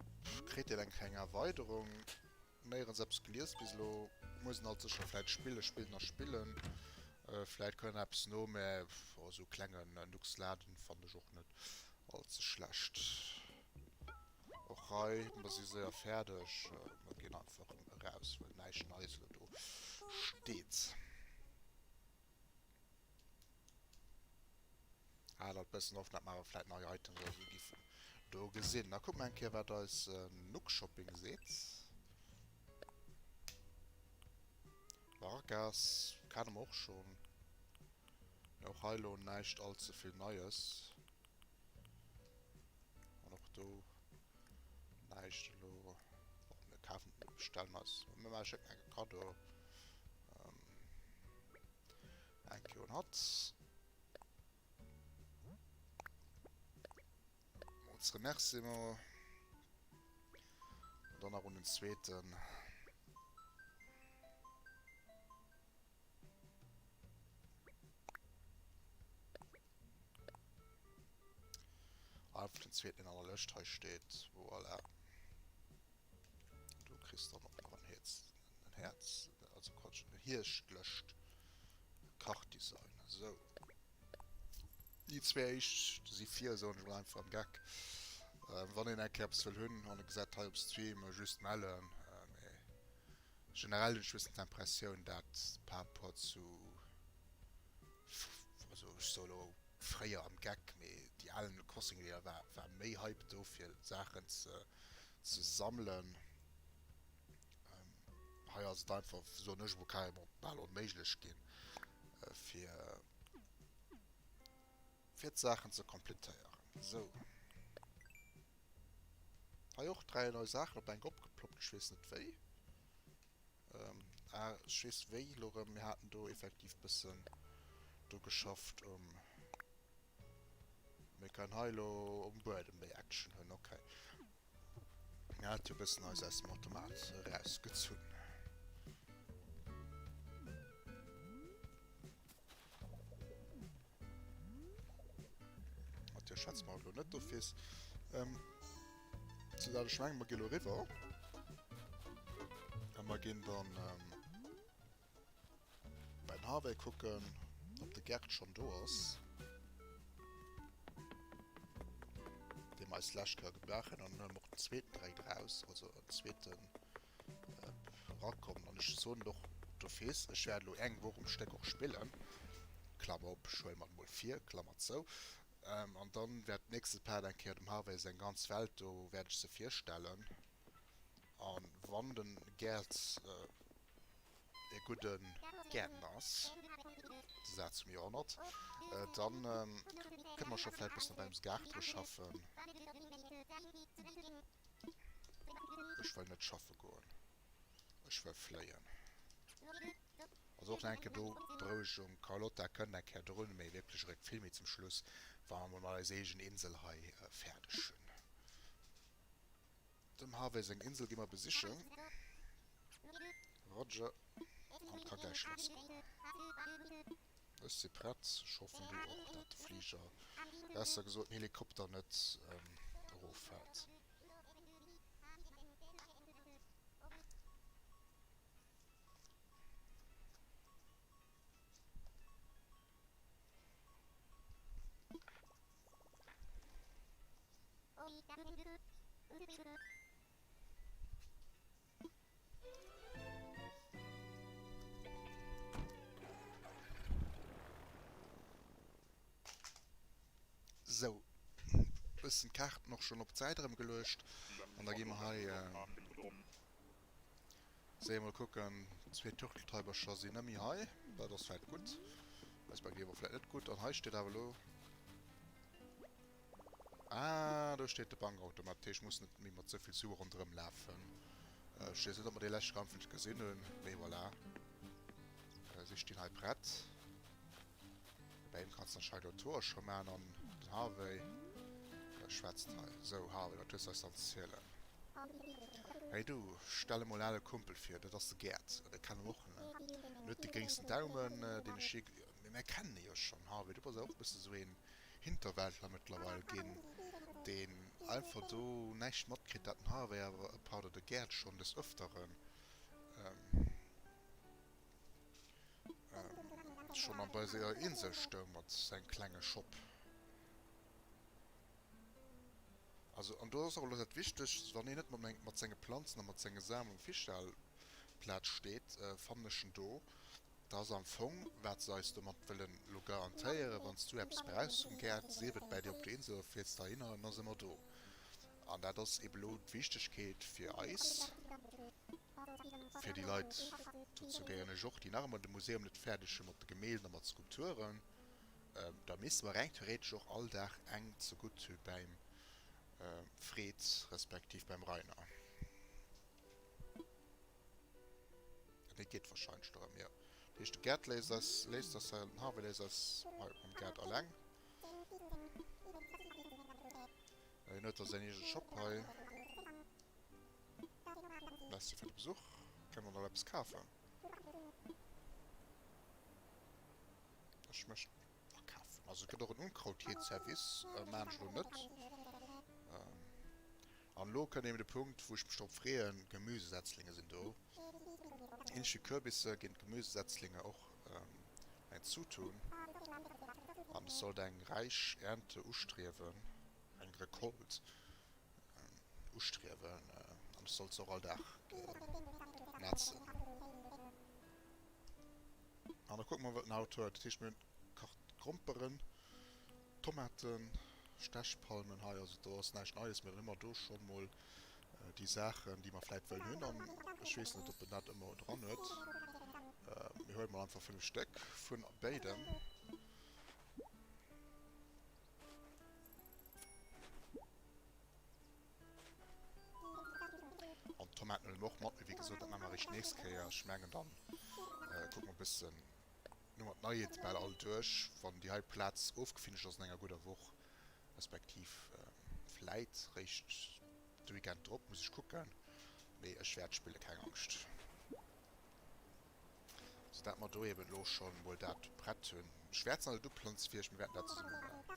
kritt een eng kleng Erweiderung. Néierens eppes gelies bis elo. Muss een alt sécher vläit spillen, spillen a spillen. Vläit kënnt eppes no, mä esou klengen Nux Laden fannen ech och net all ze schlecht. Och hei, mer si séier fäerdeg. Mer ginn einfach erëm eraus, well näischt Neies elo do steet. Haalt alt bëssen of, dat mer awer vläit nei Items oder sou giffen do gesinn. Da kucke mer eng Kéier, wat eis Nook Shopping seet. Vargas kenne mer och schonn. Och hei elo näischt all ze vill Neies. An och do näischt elo. Bon, mir kafen, mir bestellen eis, mir maache schécken eng Cadeau. Ähm, eng Kéier un hatt. Als Remerciement. Und dann nach un den zweeten. Einfach den zweeten den an der Lëscht hei steet. Voilà. Du kriss dann och nach en Häerz, en Häerz, also Quatsch, en Hierschtlëscht Kachdesign. Sou. Déi zwee éischt si vir, soen ech mol einfach am Geck. Wann een eng Kéier eppes wëll hunn an e gesäit hei op Stream, just mellen. Mee generell hunn ech e bëssen d'Impressioun, dat par rapport zu, also ech soe lo fréier am Geck, mee déi al Animal Crossing Leeër war, war méi Hype do fir Saachen ze, ze sammelen. Hei ass et einfach, soen ech mol, carrément bal onméiglech ginn, fir, fir d'Saachen ze kompletéieren. Sou. Hei och 3 nei Saachen op enk opgeploppt, ech weess net wéi. Ah, ech weess wéi elo rëm. Mir haten do effektiv bëssen do geschafft um... Mir können hei elo um Buedem méi Action hunn, okay. Mir hat jo bëssen eis aus dem Automat erausgezunn. Mat dir schwätze mer elo net d'office. Ähm, sou dat ech mengen, mer gi lo eriwwer. A mer ginn dann ähm, bei den Harvey kucken, ob de Gerd schonn do ass. Dee mer eis d'lescht Kéier gebrach hunn. An dann huele mer och den zweeten direkt eraus, also en zweeten erakommen. An ech soen et och d'office, ech wäert elo eng Woch um Stéck och spillen, Klammer op, ech huele mer et mol vir, Klammer zou. An dann wäert nächste Part eng Kéier dem Harvey seng ganz Welt do wäert ech se virstellen. A wann de Gerd e gudde Gäertner ass, de Saz vum Joerhonnert, dann kënne mer scho vläicht e bëssen op engem Gaart dru schaffen. Ech wëll net schaffe goen. Ech wëll fléien. Also och nach eng Kéier do Berouegung, Carlotta kënnt eng Kéier drun, mee wierklech eréischt vill méi zum Schluss, wa mer mol mat eis eegen Insel hei fäerdeg hunn. Dem Harvey seng Insel gi mer besichen. Roger. An et ka gläich lassgoen. Ech si prett. Ech hoffen du och, dat de Fliger, besser gesot den Helikopter net eroffält. Sou, bëssen d'Kaarten och schonn op d'Säit erëm geluecht an da gi mer hei séier mol kucken. Zwee Turteltäubercher sinn net méi hei, dat ass vläit gutt, respektiv och vläit net gutt. An hei steet awer elo. Ah, do steet de Bankautomat. Dat heescht, ech muss net méi mat souvill Sue ronderëm lafen. Ech weess net, ob mer dee leschte Kampf net gesinn hunn, mee voilà. Si stinn hei prett. Bei him kanns de anscheinend elo d'Hoer scho maachen an den Harvey schwätzt hei. Sou, Harvey, wat hues de eis dann ze zielen? Hey du, stell emol en ale Kumpel vir, dat ass de Gerd. Dee kenne mer och, ne? En huet de gréngsten Daumen, deen ech je. Mee mär kennen e jo schonn, Harvey, du bass awer och e bësse sou een Hinterwäldler mëttlerweil ginn, deen einfach do näischt matkritt, dat den Harvey awer, pardon, de Gerd schonn des Ëfteren schonn an bei senger Insel stoung mat sengem klenge Shop. Also, an do ass och elo dat Wichtegst, wann een net mat mat senge Planzen a mat senge Samen um Fichtelplaz steet, fannen ech en do, dat ass am Fong, wat se eis domat wëllen elo garantéieren, wann s du eppes brauchs vum Gaart, sief et bäi dir op der Insel oder fiers heihinner, en ass ëmmer do. An dat ass eeben elo d'Wichtegkeet fir eis. Fir déi Leit, dozou gehéieren ech och, déi nach ëmmer de Museum net fäerdeg hu mat de Gemälden a mat Skulpturen, da misste mer reng theoretesch och all Dag eng zegutt hu bäim Fred respektiv beim Rainer. Dat geet wahrscheinlech dorëm, jo. Dat heescht, de Gerd léisst eis, léisst eis hei, den Harvey léisst eis hei mam Gerd alleng. Hien huet da säin eegene Shop hei. Merci fir de Besuch. Kënne mer nach eppes kafen? Ech möcht akafen. Also et gëtt och en Unkrautjeetservice, maan ech elo net. An elo kënnt eben de Punkt, wou ech mech drop freeën, Gemüsesetzlinge sinn do. Ähnlech wéi Kürbisse ginn d'Gemüsesetzlinge och eng Zutun. An ech sollt eng räich Ernte ustriewen, eng Recolte. Ustriewen an ech sollt se och all Dag netzen. An da kucke mer wat en haut huet. Dat heescht mir hunn Kart Gromperen, Tomaten, Stechpalmen hei, also do ass näischt Neies, mir hunn ëmmer do schonn mol déi Saachen déi mer vläit wëllen hunn an ech weess net ob en dat ëmmer dran huet. Mir huele mol einfach 5 Stéck vun béidem. An d'Tomaten huele mer och mat, mee wéi gesot, dat maache mer eréischt d'nächst Kéier. Ech mengen, dann kucke mer e bëssen, hu mer d'Neiheete bal all duerch, wann déi hei Plaz ofgefinisht ass an enger gudder Woch, respektiv vläit réischt de Weekend drop, muss ech kucken. Mee ech wäert spillen, keng Angscht. Sou dat mer do eben elo schonn mol dat prett hunn. Ech wäert se net uplanze fir iech, mir wäerten dat zesumme maachen.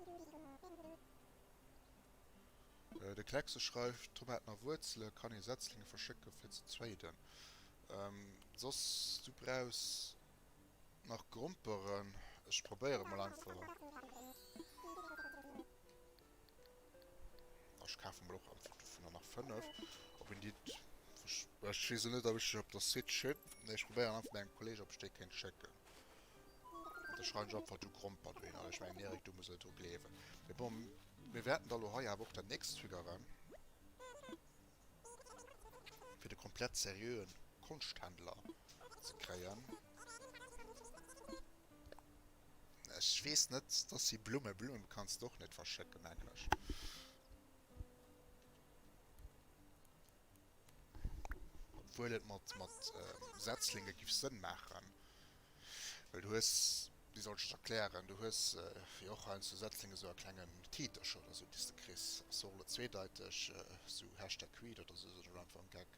De Kleckse schreift, Tomaten a Wuerzele kann ee Setzlinge verschécke fir ze traden. Soss du brauchs nach Gromperen. Ech probéiere mol einfach. Ech kafe mol och einfach dovunner nach 5. Ob een déi... Ech weess net, ob ech op der Switch hunn. Nee, ech probéieren einfach mengem Kolleg, ob ech déi kéint schécken. Da schreiwen ech einfach du Gromper dohinner. Ech mengen, Erik, du muss net dru gleewen. Mee bon, mir wäerten da lo hei awer och dat nächst triggeren. Fir de komplett seriöen Konschthändler ze kréien. Ech weess net, dass si Blumme, Blumme kanns de och net verschécken, mengen ech. Obwuel et mat, mat Setzlinge giff Sënn maachen. Well du hues, wéi soll ech et erklären, du hues jo och heiansdo Setzlinge sou a klengen Tiitercher oder sou, déi s de kriss. Ass och elo zweedeiteg, sou Hashtag Creed oder sou, sot ech einfach am Geck.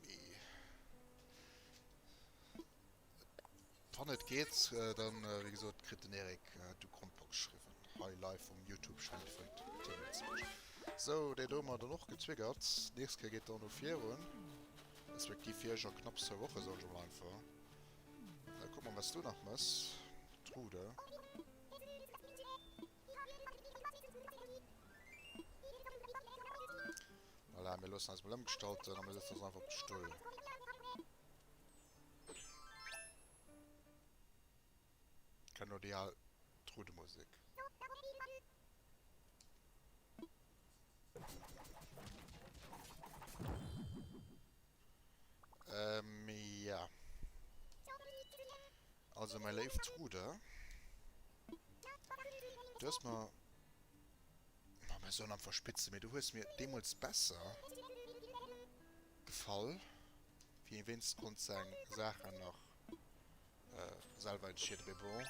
Mee. Wann et geet, dann wéi gesot kritt den Eric du Gromper geschriwwen hei live um Youtube Channel vun Team Lëtzebuerg. Sou, déi do hu mer dann och getriggert. Nächst Kéier geet dann elo virun, respektiv fir iech a knapp zwou Woche soen ech emol einfach. Da kucke mer wat s du nach mëss, Trude. Voilà, mir loossen eis mol ëmgestalten a mir sëtzen eis einfach op de Stull. Kenn lo déi al Trudemusek. Ähm, ja. Also, mäi léif Trude, du hues mer. Mer soen einfach Spitze, mee du hues mir deemools besser gefall, wéi ee wéinst konnt seng Saachen nach selwer entscheeden. Mee bon.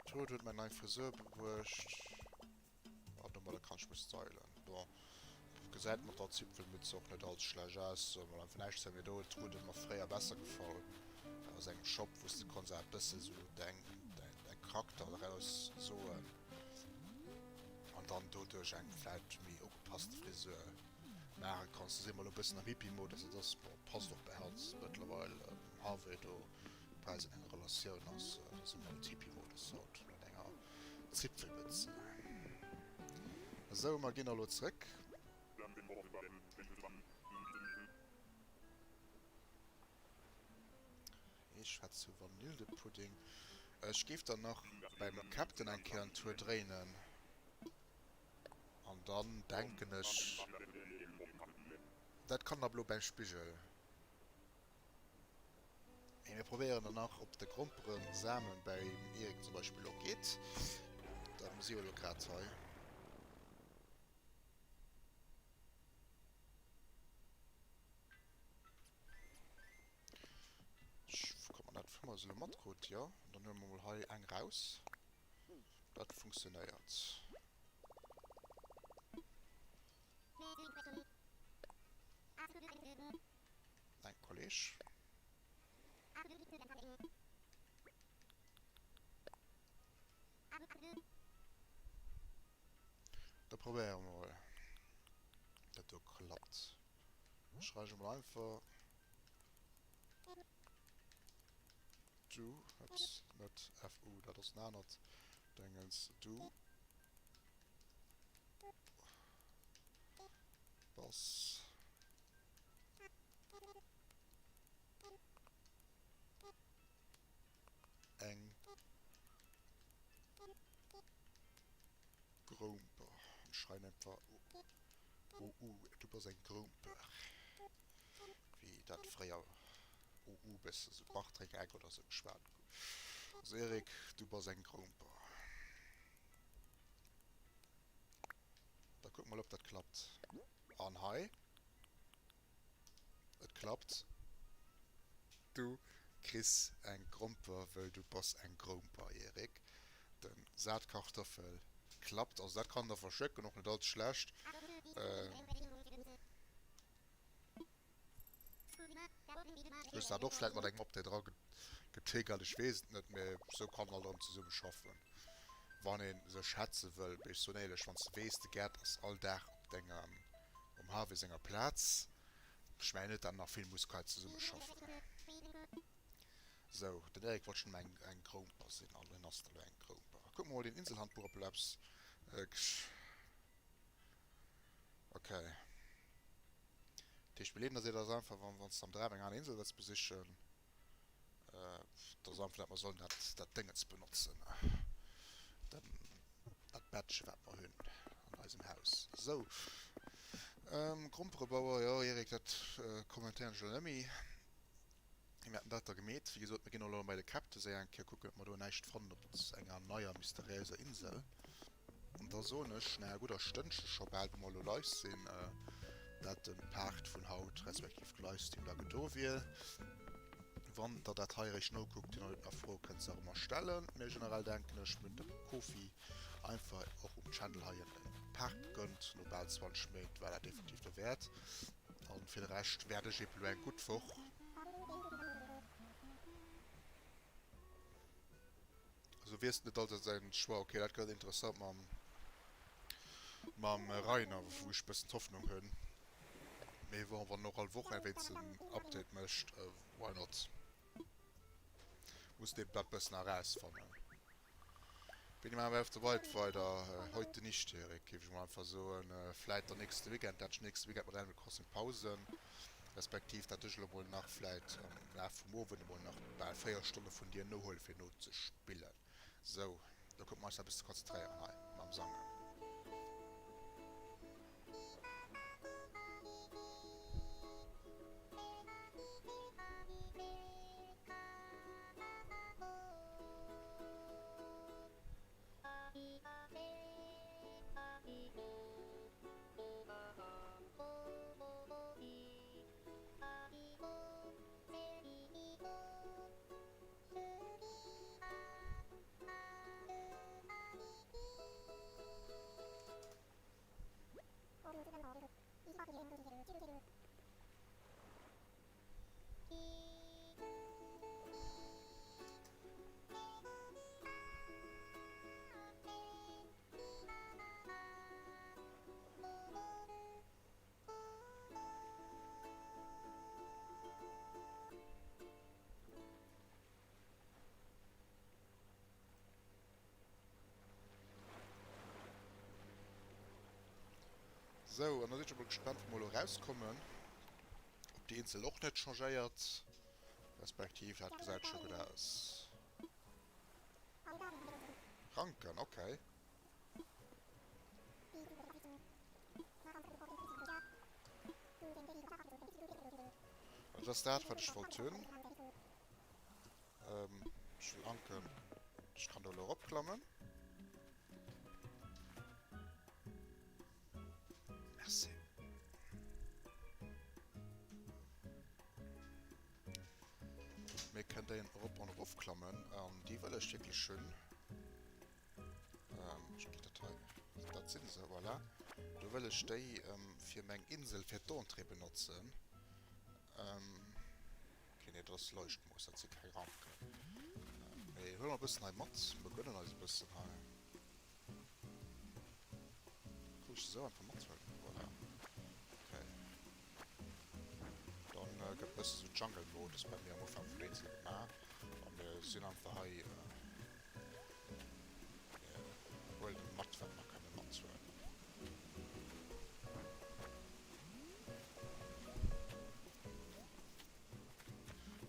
D'Truud huet mer eng nei Frisur bruecht. An domadder kann ech mech stylen. Bon, gesäit mat der Zipfelmütz och net all ze schlecht aus, soll mol einfach näischt soen, mee do huet d'Truud et mer fréier besser gefall. Aus engem Shop, wou s de konns awer e bësse sou däin däin Charakter eraus soen an dann doduerch eng vläit méi ugepasste Frisur maache kanns. Do si mer elo e bëssen am Hippie-Modus, dat ass, bon, passt och bei hatt mëttlerweil, Harvey do bäi seng enger Relatioun ass, da si mer am Hippie-Modus haut mat enger Zipfelmütze. Esou, mer ginn elo zréck. Ech hat zu Vanillepudding. Ech géif dann nach beim Captain eng Kéier en Tour dréinen. An dann denken ech, dat kann da blo beim Spigel. Mee mir probéieren dann nach, ob de Gromperensamen beim Eric zum Beispill och geet. Da si jo elo grad hei. Ech kann mer dat, hu mer se elo matkrut? Jo, an dann huele mer mol hei eng raus. Dat funktionéiert. Eng Kolleg. Da probéiere mer mol, dat do klappt. Schreiwe ech mol einfach du, ups, net fu, dat ass en anert Dingens, du bass eng Gromper. Ech schreiwen einfach OU, du bass eng Gromper. Wéi dat fréier OU bësse sou Bartreck-Eck oder sou geschwat gouf. Also Eric, du bass eng Gromper. Da kucke mer mol, ob dat klappt. An hei. Et klappt. Du kriss eng Gromper, wëll du bass eng Gromper, Eric. Den Saatkartoffel klappt. Also dat kann der verschëcken, och net all ze schlecht. Hues dat och vläit mat engem Update eragetriggert, ech weess et net, mee sou kann alt erëm zesumme schaffen, wann ee sech hetze wëll. Mee ech soen éierlech, wann s de weess, de Gerd ass all Dag op denger, um Harvey senger Plaz, ech mengen net, dat nach vill muss hei zesumme schaffen. Sou, den Eric wollt schonn ëmmer eng Gromper sinn, an hien ass elo eng Gromper. Kucke mer mol den Inselhandbuch, ob elo eppes. Ok. Dat heescht, mir leeden der seet ass einfach, wann wann s de am Dram eng aner Insel wëlls besichen, da ass einfach dat mer sollen dat dat Déngens benotzen, den dat Bettche wat mer hunn an eisem Haus. Sou, Gromperebauer, jo Eric, dat kommentéieren ech elo net méi. Mir haten dat da gemeet. Wéi gesot, mir ginn och elo bei de Captain séier eng Kéier kucken, ob mer do näischt fannen op enger neier mysteriéiser Insel. An da soen ech, no enger gudder Stënnche scho bal, wou mer elo live sinn, dat de Part vun haut, respektiv de Livestream da gedo wier. Wann der dat hei eréischt nokuckt, hunn nach Froe kënnt se nach ëmmer stellen. Mee generell denken ech, mir hunn dem Kofi einfach och um Channel hei en Part gegönnt. No bal 20 Méint war dat definitiv derwäert. An fir de Rescht wäert ech eben elo eng gutt Woch. Also wiers net all säin Choix. Ok, dat gëtt interessant mam mam Rainer, wou ech bëssen d'Hoffnung hunn. Mee bon, wann en och all Woch eng wéinst en Update mécht, why not? Muss dee dat bëssen erausfannen. Wéini maache mir Breath of the Wild weider? Heute nicht, Erik, géif ech mol einfach soen. Vläit dann nächste Weekend, dat ech nächste Weekend mat Animal Crossing pausen, respektiv dat ech elo mol nach vläit am Laf vum Owend emol nach bal 4 Stonne vun dir nohuelen, fir nozespillen. Sou, lo kucke mer eis nach e bësse ze konzentréieren hei mam Sangen. Sou, an da sinn ech emol gespannt, wou mer elo erauskommen. Ob déi Insel och net changéiert, respektiv dat gesäit scho gutt aus. Ranken, okay. Dat ass dat, wat ech wollt hunn. Ech wëll anken. Ech kann do elo eropklammen. Merci. Mir kënnen déi erop an erofklammen. An déi wëll ech wierklech hunn. Ech kritt dat hei. Dat sinn se, voilà. Do wëll ech déi fir meng Insel, fir d'Entrée benotzen. Okay, nee, dat ass Leuchtmoos, dat si keng Ranken. Mee huele mer e bëssen hei mat. Mir gönnen eis e bëssen hei. Kann ech se esou einfach mathuelen? Voilà. Okay. Dann gëtt e bësse sou Jungle-Modus bei mir am Ufank vun der Insel gemaach. A mir sinn einfach hei. Mir huelen mat, wat mer kënne mathuelen.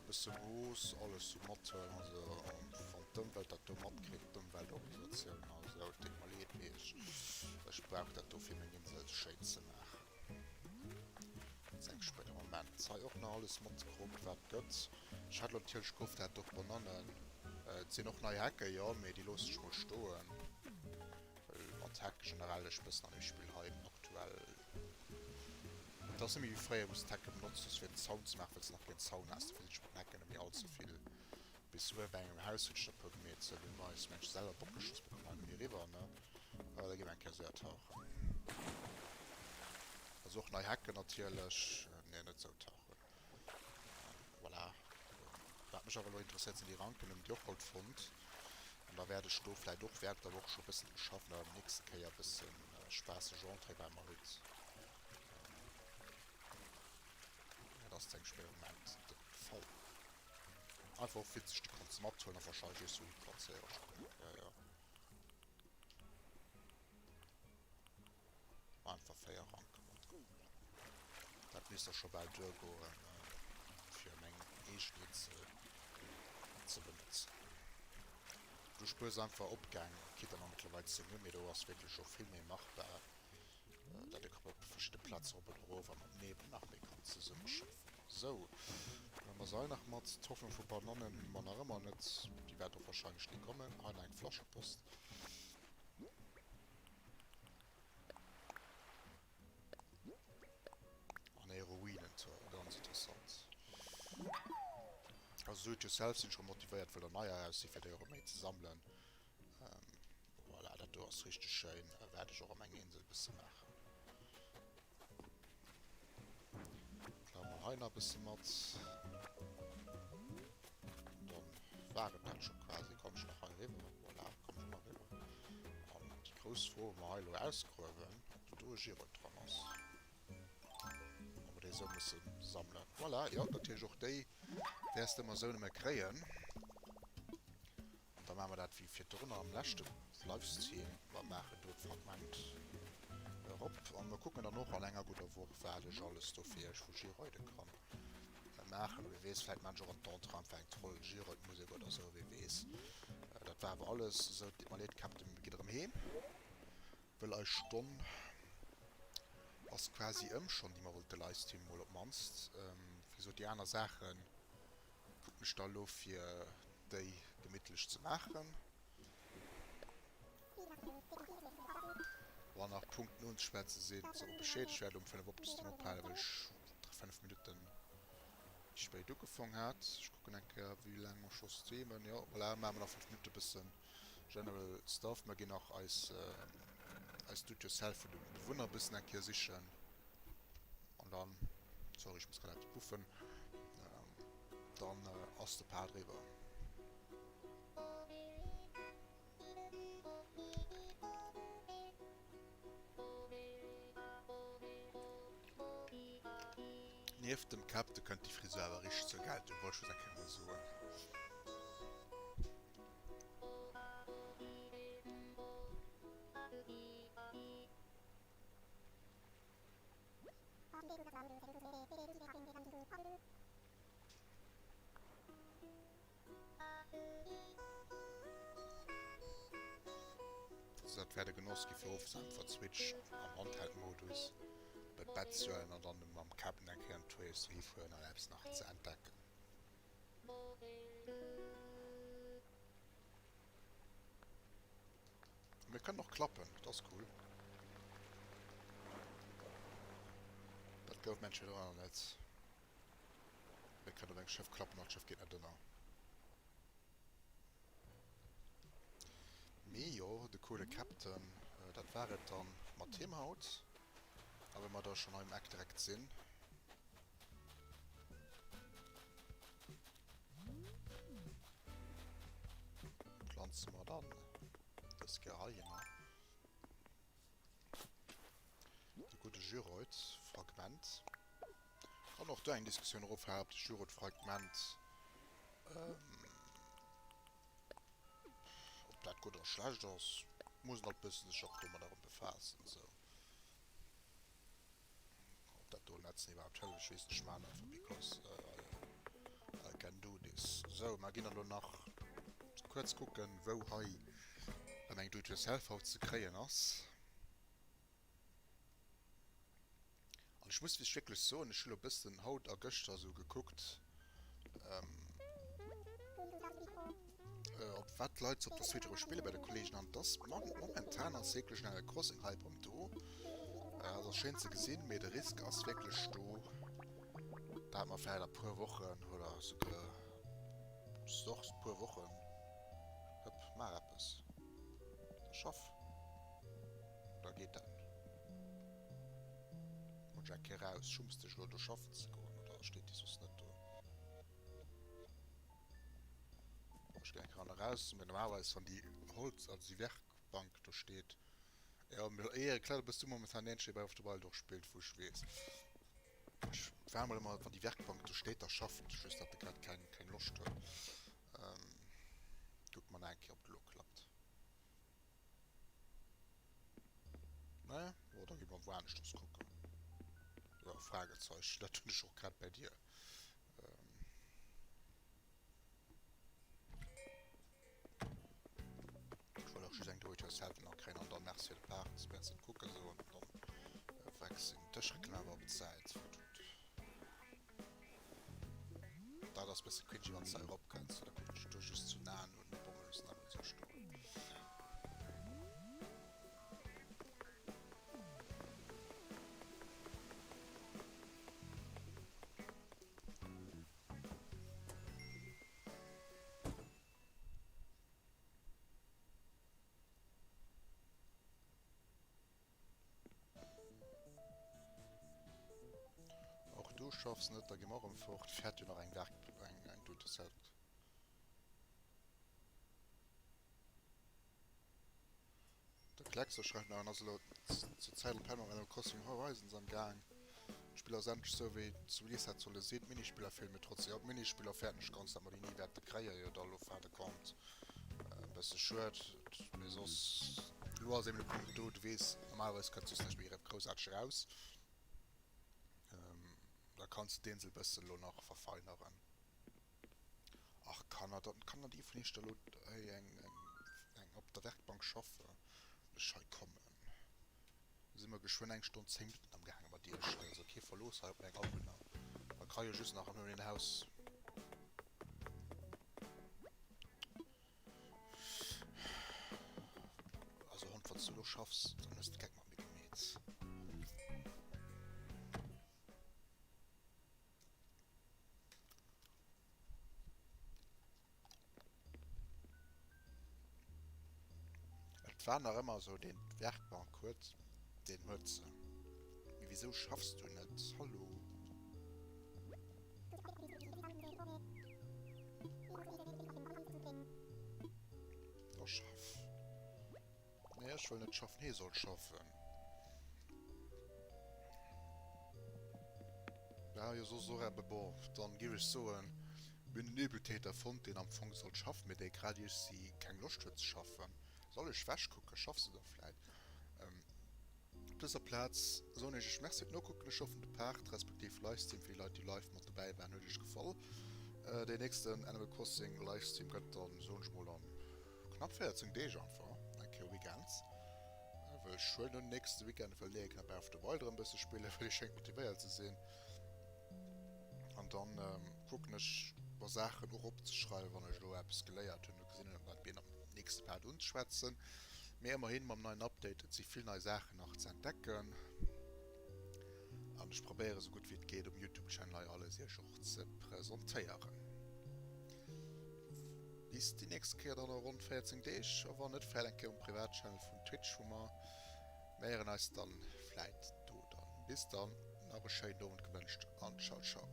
Bësse Moos, alles sou mathuelen, also wann d'Ëmwelt dat do matkritt, d'Ëmweltorganisatioun, also et deet mer leed, mee ech, ech brauch dat do fir meng Insel schéin ze maachen. Zu engem spéidere Moment. Hei och nach alles matgekroopt wat gëtt. Ech hat elo natierlech gehofft, der hätt och Banannen. Et sinn och nei Hecken, jo, mee déi loosse ech mol stoen, well mat Hecke generell ech bëssen an dem Spill hei aktuell Et ass net méi wéi fréier, wou s d'Hecke benotzt hues fir en Zaun ze maachen, well s nach keen Zaun has. Dofir sinn ech mat den Hecken net méi all ze vill. Bis souguer bei engem Haus hunn ech der e puer gemeet. Sou wéi mer eis mensch selwer Bock geschoss bekommen hei net méi eriwwer, ne? Awer da gi mer eng Kéier séier tauchen. Also och nei Hecken natierlech. Nee, net sou tauchen. Voilà. Wat mech awer elo interesséiert sinn déi Ranken, hunn déi och haut fonnt. An da wäert ech do vläit och während der Woch scho e bëssen dru schaffen, datt der nächste Kéier e bësse spaasseg Entrée bei mer hutt. Dat ass zu engem spéidere Moment de Fall. Einfach och witzeg, déi kanns de mathuelen a wahrscheinlech iech sou hiplazéieren. Ech kucken eng Kéier, jo. Einfach 4 Ranke matgeholl. Dat misst da scho bal duergoen, fir meng eegen Insel ze benotzen. Du spuers einfach Opgäng, quitte mer mëttlerweil 10 hunn, mee do ass wierklech scho vill méi machbar, dat ee kann op verschidde Plaze erop an erof a mat Nebel nach méi kann zesummeschaffen. Sou, dann hu mer se hei nach mat. D'Hoffnung vu Banannen hu mer nach ëmmer net, déi wäert och wahrscheinlech ni kommen. Hei nach eng Flaschepost. An e Ruinentor, ganz interessant. Also do it yourself sinn ech rem motivéiert, wëll der neier eraus sinn, fir déi och erëm méi ze sammelen. Voilà, dat do ass richteg schéin, wäert ech och a menger Insel bësse maachen. Klaue mer hei nach e bësse mat. Dann war et dat scho quasi. Komm ech nach hei eriwwer? Voilà, komm ech nach eriwwer. An déi grouss Fro, hu mer hei elo ausgruewen, ob do e Girold dran ass. Ob mer déi esou musse sammelen. Voilà, jo, natierlech och déi wäers de ëmmer esou nëmme kréien. An da maache mer dat wéi virdrun am leschte Livestream. Mer maachen do d'Fragment erop an mer kucken dann och an enger gudder Woch, wat ech alles do fir iech vu Giroide kann maachen. Wie weess, vläit maan ech och an d'Entrée einfach eng toll Giroid-Musek oder sou, wie weess. Dat war awer alles. Sou, et deet mer leed, Captain, mir ginn erëm heem, wëll eis Stonn ass quasi ëm schonn, déi mer wollte livestreamen, mol op d'mannst. Wéi gesot, déi aner Saachen kucken ech da elo fir déi gemittlech ze maachen. Wann nach Punkten unzeschwätzen sinn, sot mer Bescheed. Ech wäert elo um 5 op de Stream ophalen, well ech 5 Minutten méi spéit ugefong hat. Ech kucken eng Kéier wéi laang mer scho streamen. Jo, voilà, maache mer nach 5 Minutte bëssen general stuff. Mer ginn nach eis eis Do-it-yourself vun de Bewunner bëssen eng Kéier sichen. An dann, sorry, ech muss grad eppes puffen, dann ass de Part eriwwer. Nieft dem Captain kënnt déi Frisur awer richteg zur Geltung, wollt ech just eng Kéier mol soen. Also dat wär de Genoss gi fir owes einfach d'Switch am Handheld-Modus bei d'Bett ze huelen an dann mam Captain eng Kéier an d'Toilette ze hifueren an eppes nach ze entdecken. Mir kënnen och klappen, dat ass cool. Dat gouf mensch virdrun nach net. Mir kënnen op engem Schëff klappen an d'Schëff geet net ënner. Mee jo, de coole Captain, dat war et dann mat him haut. A well mer da schonn hei um Eck direkt sinn. Planze mer dann dës Kéier heihinner. De gudde Juroid-Fragment. Kann och do eng Diskussioun eropfalen, ob de Juroid-Fragment, ob dat gutt oder schlecht ass. Muss een alt bëssen sech och domadder erëm befaassen, esou. Ob dat do netzen iwwerhaapt hëlleft, ech weess net. Ech maachen einfach because I can do this. Sou, mer ginn elo nach kuerz kucken, wou hei erëm eng Do-it-yourself haut ze kréien ass. An ech muss wierklech soen, ech hu lo bëssen haut a gëschter esou gekuckt, op wat d'Leit sou op der Switch erëm spille bei de Kollegen an dass momentan ass wierklech en Animal Crossing Hype erëm do. Dat ass schéin ze gesinn, mee de Risk ass wierklech do, dat mer vläicht a puer Wochen oder souguer doch puer Wochen, hëpp, maach eppes, da schaff, oder geet dat? Muss ech eng Kéier raus, schumms dech elo do schaffen ze goen oder steet déi soss net do? Ech ginn eng Kéier an eraus, mee normalerweis wann déi Holz, also déi Werkbank do steet, jo mee éier klar, du bass du momentan deen eenzegen dee bei Off the Wild och spillt wou ech weess. Ech war mol ëmmer wann déi Werkbank do steet da schaffen ech, just dat de grad keng keng Loscht huet. Kucke mer nach eng Kéier ob et elo klappt. Ne? Oder gi mer wou aneschters kucken? Jo, Fragezeichen, dat hunn ech och grad bei dir. Ech wollt och just eng Do-it-yourself nach kréien an dann merci fir de Part, merci fir d'Kucken soen an dann wechseln d'Dëschreklam op d'Säit. Dat ass bësse cringy wann s de erop kënns, da kucken ech do just zu naen un, bon mir loossen dat mol sou stoen. Och du schaffs net, da gi mer och erëm fort. Fäert jo nach eng Werk, eng, eng Do-it-yourself. De Kleckser schreift nach, en ass elo zur Zäit op Helm am Animal Crossing Horizons am Gaang. D'Spill ass endlech sou wéi et zu Release hätt solle sinn. D'Minispiller feelen mir trotzdem. Jo, d'Minispiller fäerten ech ganz, dat mer déi ni wäerte kréien. Jo, da elo fin de compte e bësse schued, mee soss, elo ass eben de Punkt do, du weess, normalerweis kënnt soss näischt méi groussaarteg eraus. Da kanns de d'Insel bëssen elo nach verfeineren. Ach Kanner, dann kann net ee vun iech da lo hei eng eng op der Werkbank schaffen an ech hei kommen. Da si mer geschwënn eng Stonn 10 Minutten am gaange mat iech hei. Also kee Verlooss hei op meng Awunner. Da ka jo just nach nëmmen een Haus. Also Hond, wann s du elo schaffs, dann hues de Geck mat mir gemeet. Et war nach ëmmer esou, deen d'Werkbank huet, deen huet se. Wisou schaffs du net? Hallo? Da schaff. Nee, ech wëll net schaffen, hee soll schaffen. Ja, jo, soss och ebe, bon, dann giff ech soen, mir hunn en Übeltäter fonnt, deen am Fong sollt schaffen, mee dee grad iergsi keng Loscht huet ze schaffen. Soll ech wech kucken? Schaffs de da vläit? Op dëser Plaz soen ech iech Merci fir d'Nokucken. Ech hoffen de Part, respektiv Livestream fir déi Leit déi live mat dobäi waren, huet iech gefall. Deen nächsten Animal Crossing Livestream gëtt dann, soen ech mol, an knapp 14 Deeg einfach eng Kéier Weekends. Well ech huelen un nächste Weekend wëll ech nach Breath of the Wild erëm e bësse spillen, well ech schéngt motivéiert ze sinn. An dann kucken ech mer Saachen och opzeschreiwen, wann ech elo eppes geléiert hunn. Gesinn hunn, wat mir am nächste Part unschwätzen. Mee ëmmerhin mam neien Update, et si vill nei Saachen nach ze entdecken. An ech probéiere sou gutt wéi et geet um Youtube Channel hei alles iech och ze presentéieren. Bis déi nächst Kéier dann a ronn 14 Deeg, a wann net vläit eng Kéier um Privatchannel vun Twitch vu mer. Mir héieren eis dann vläit do dann. Bis dann, nach e schéinen Owend gewënscht an ciao ciao.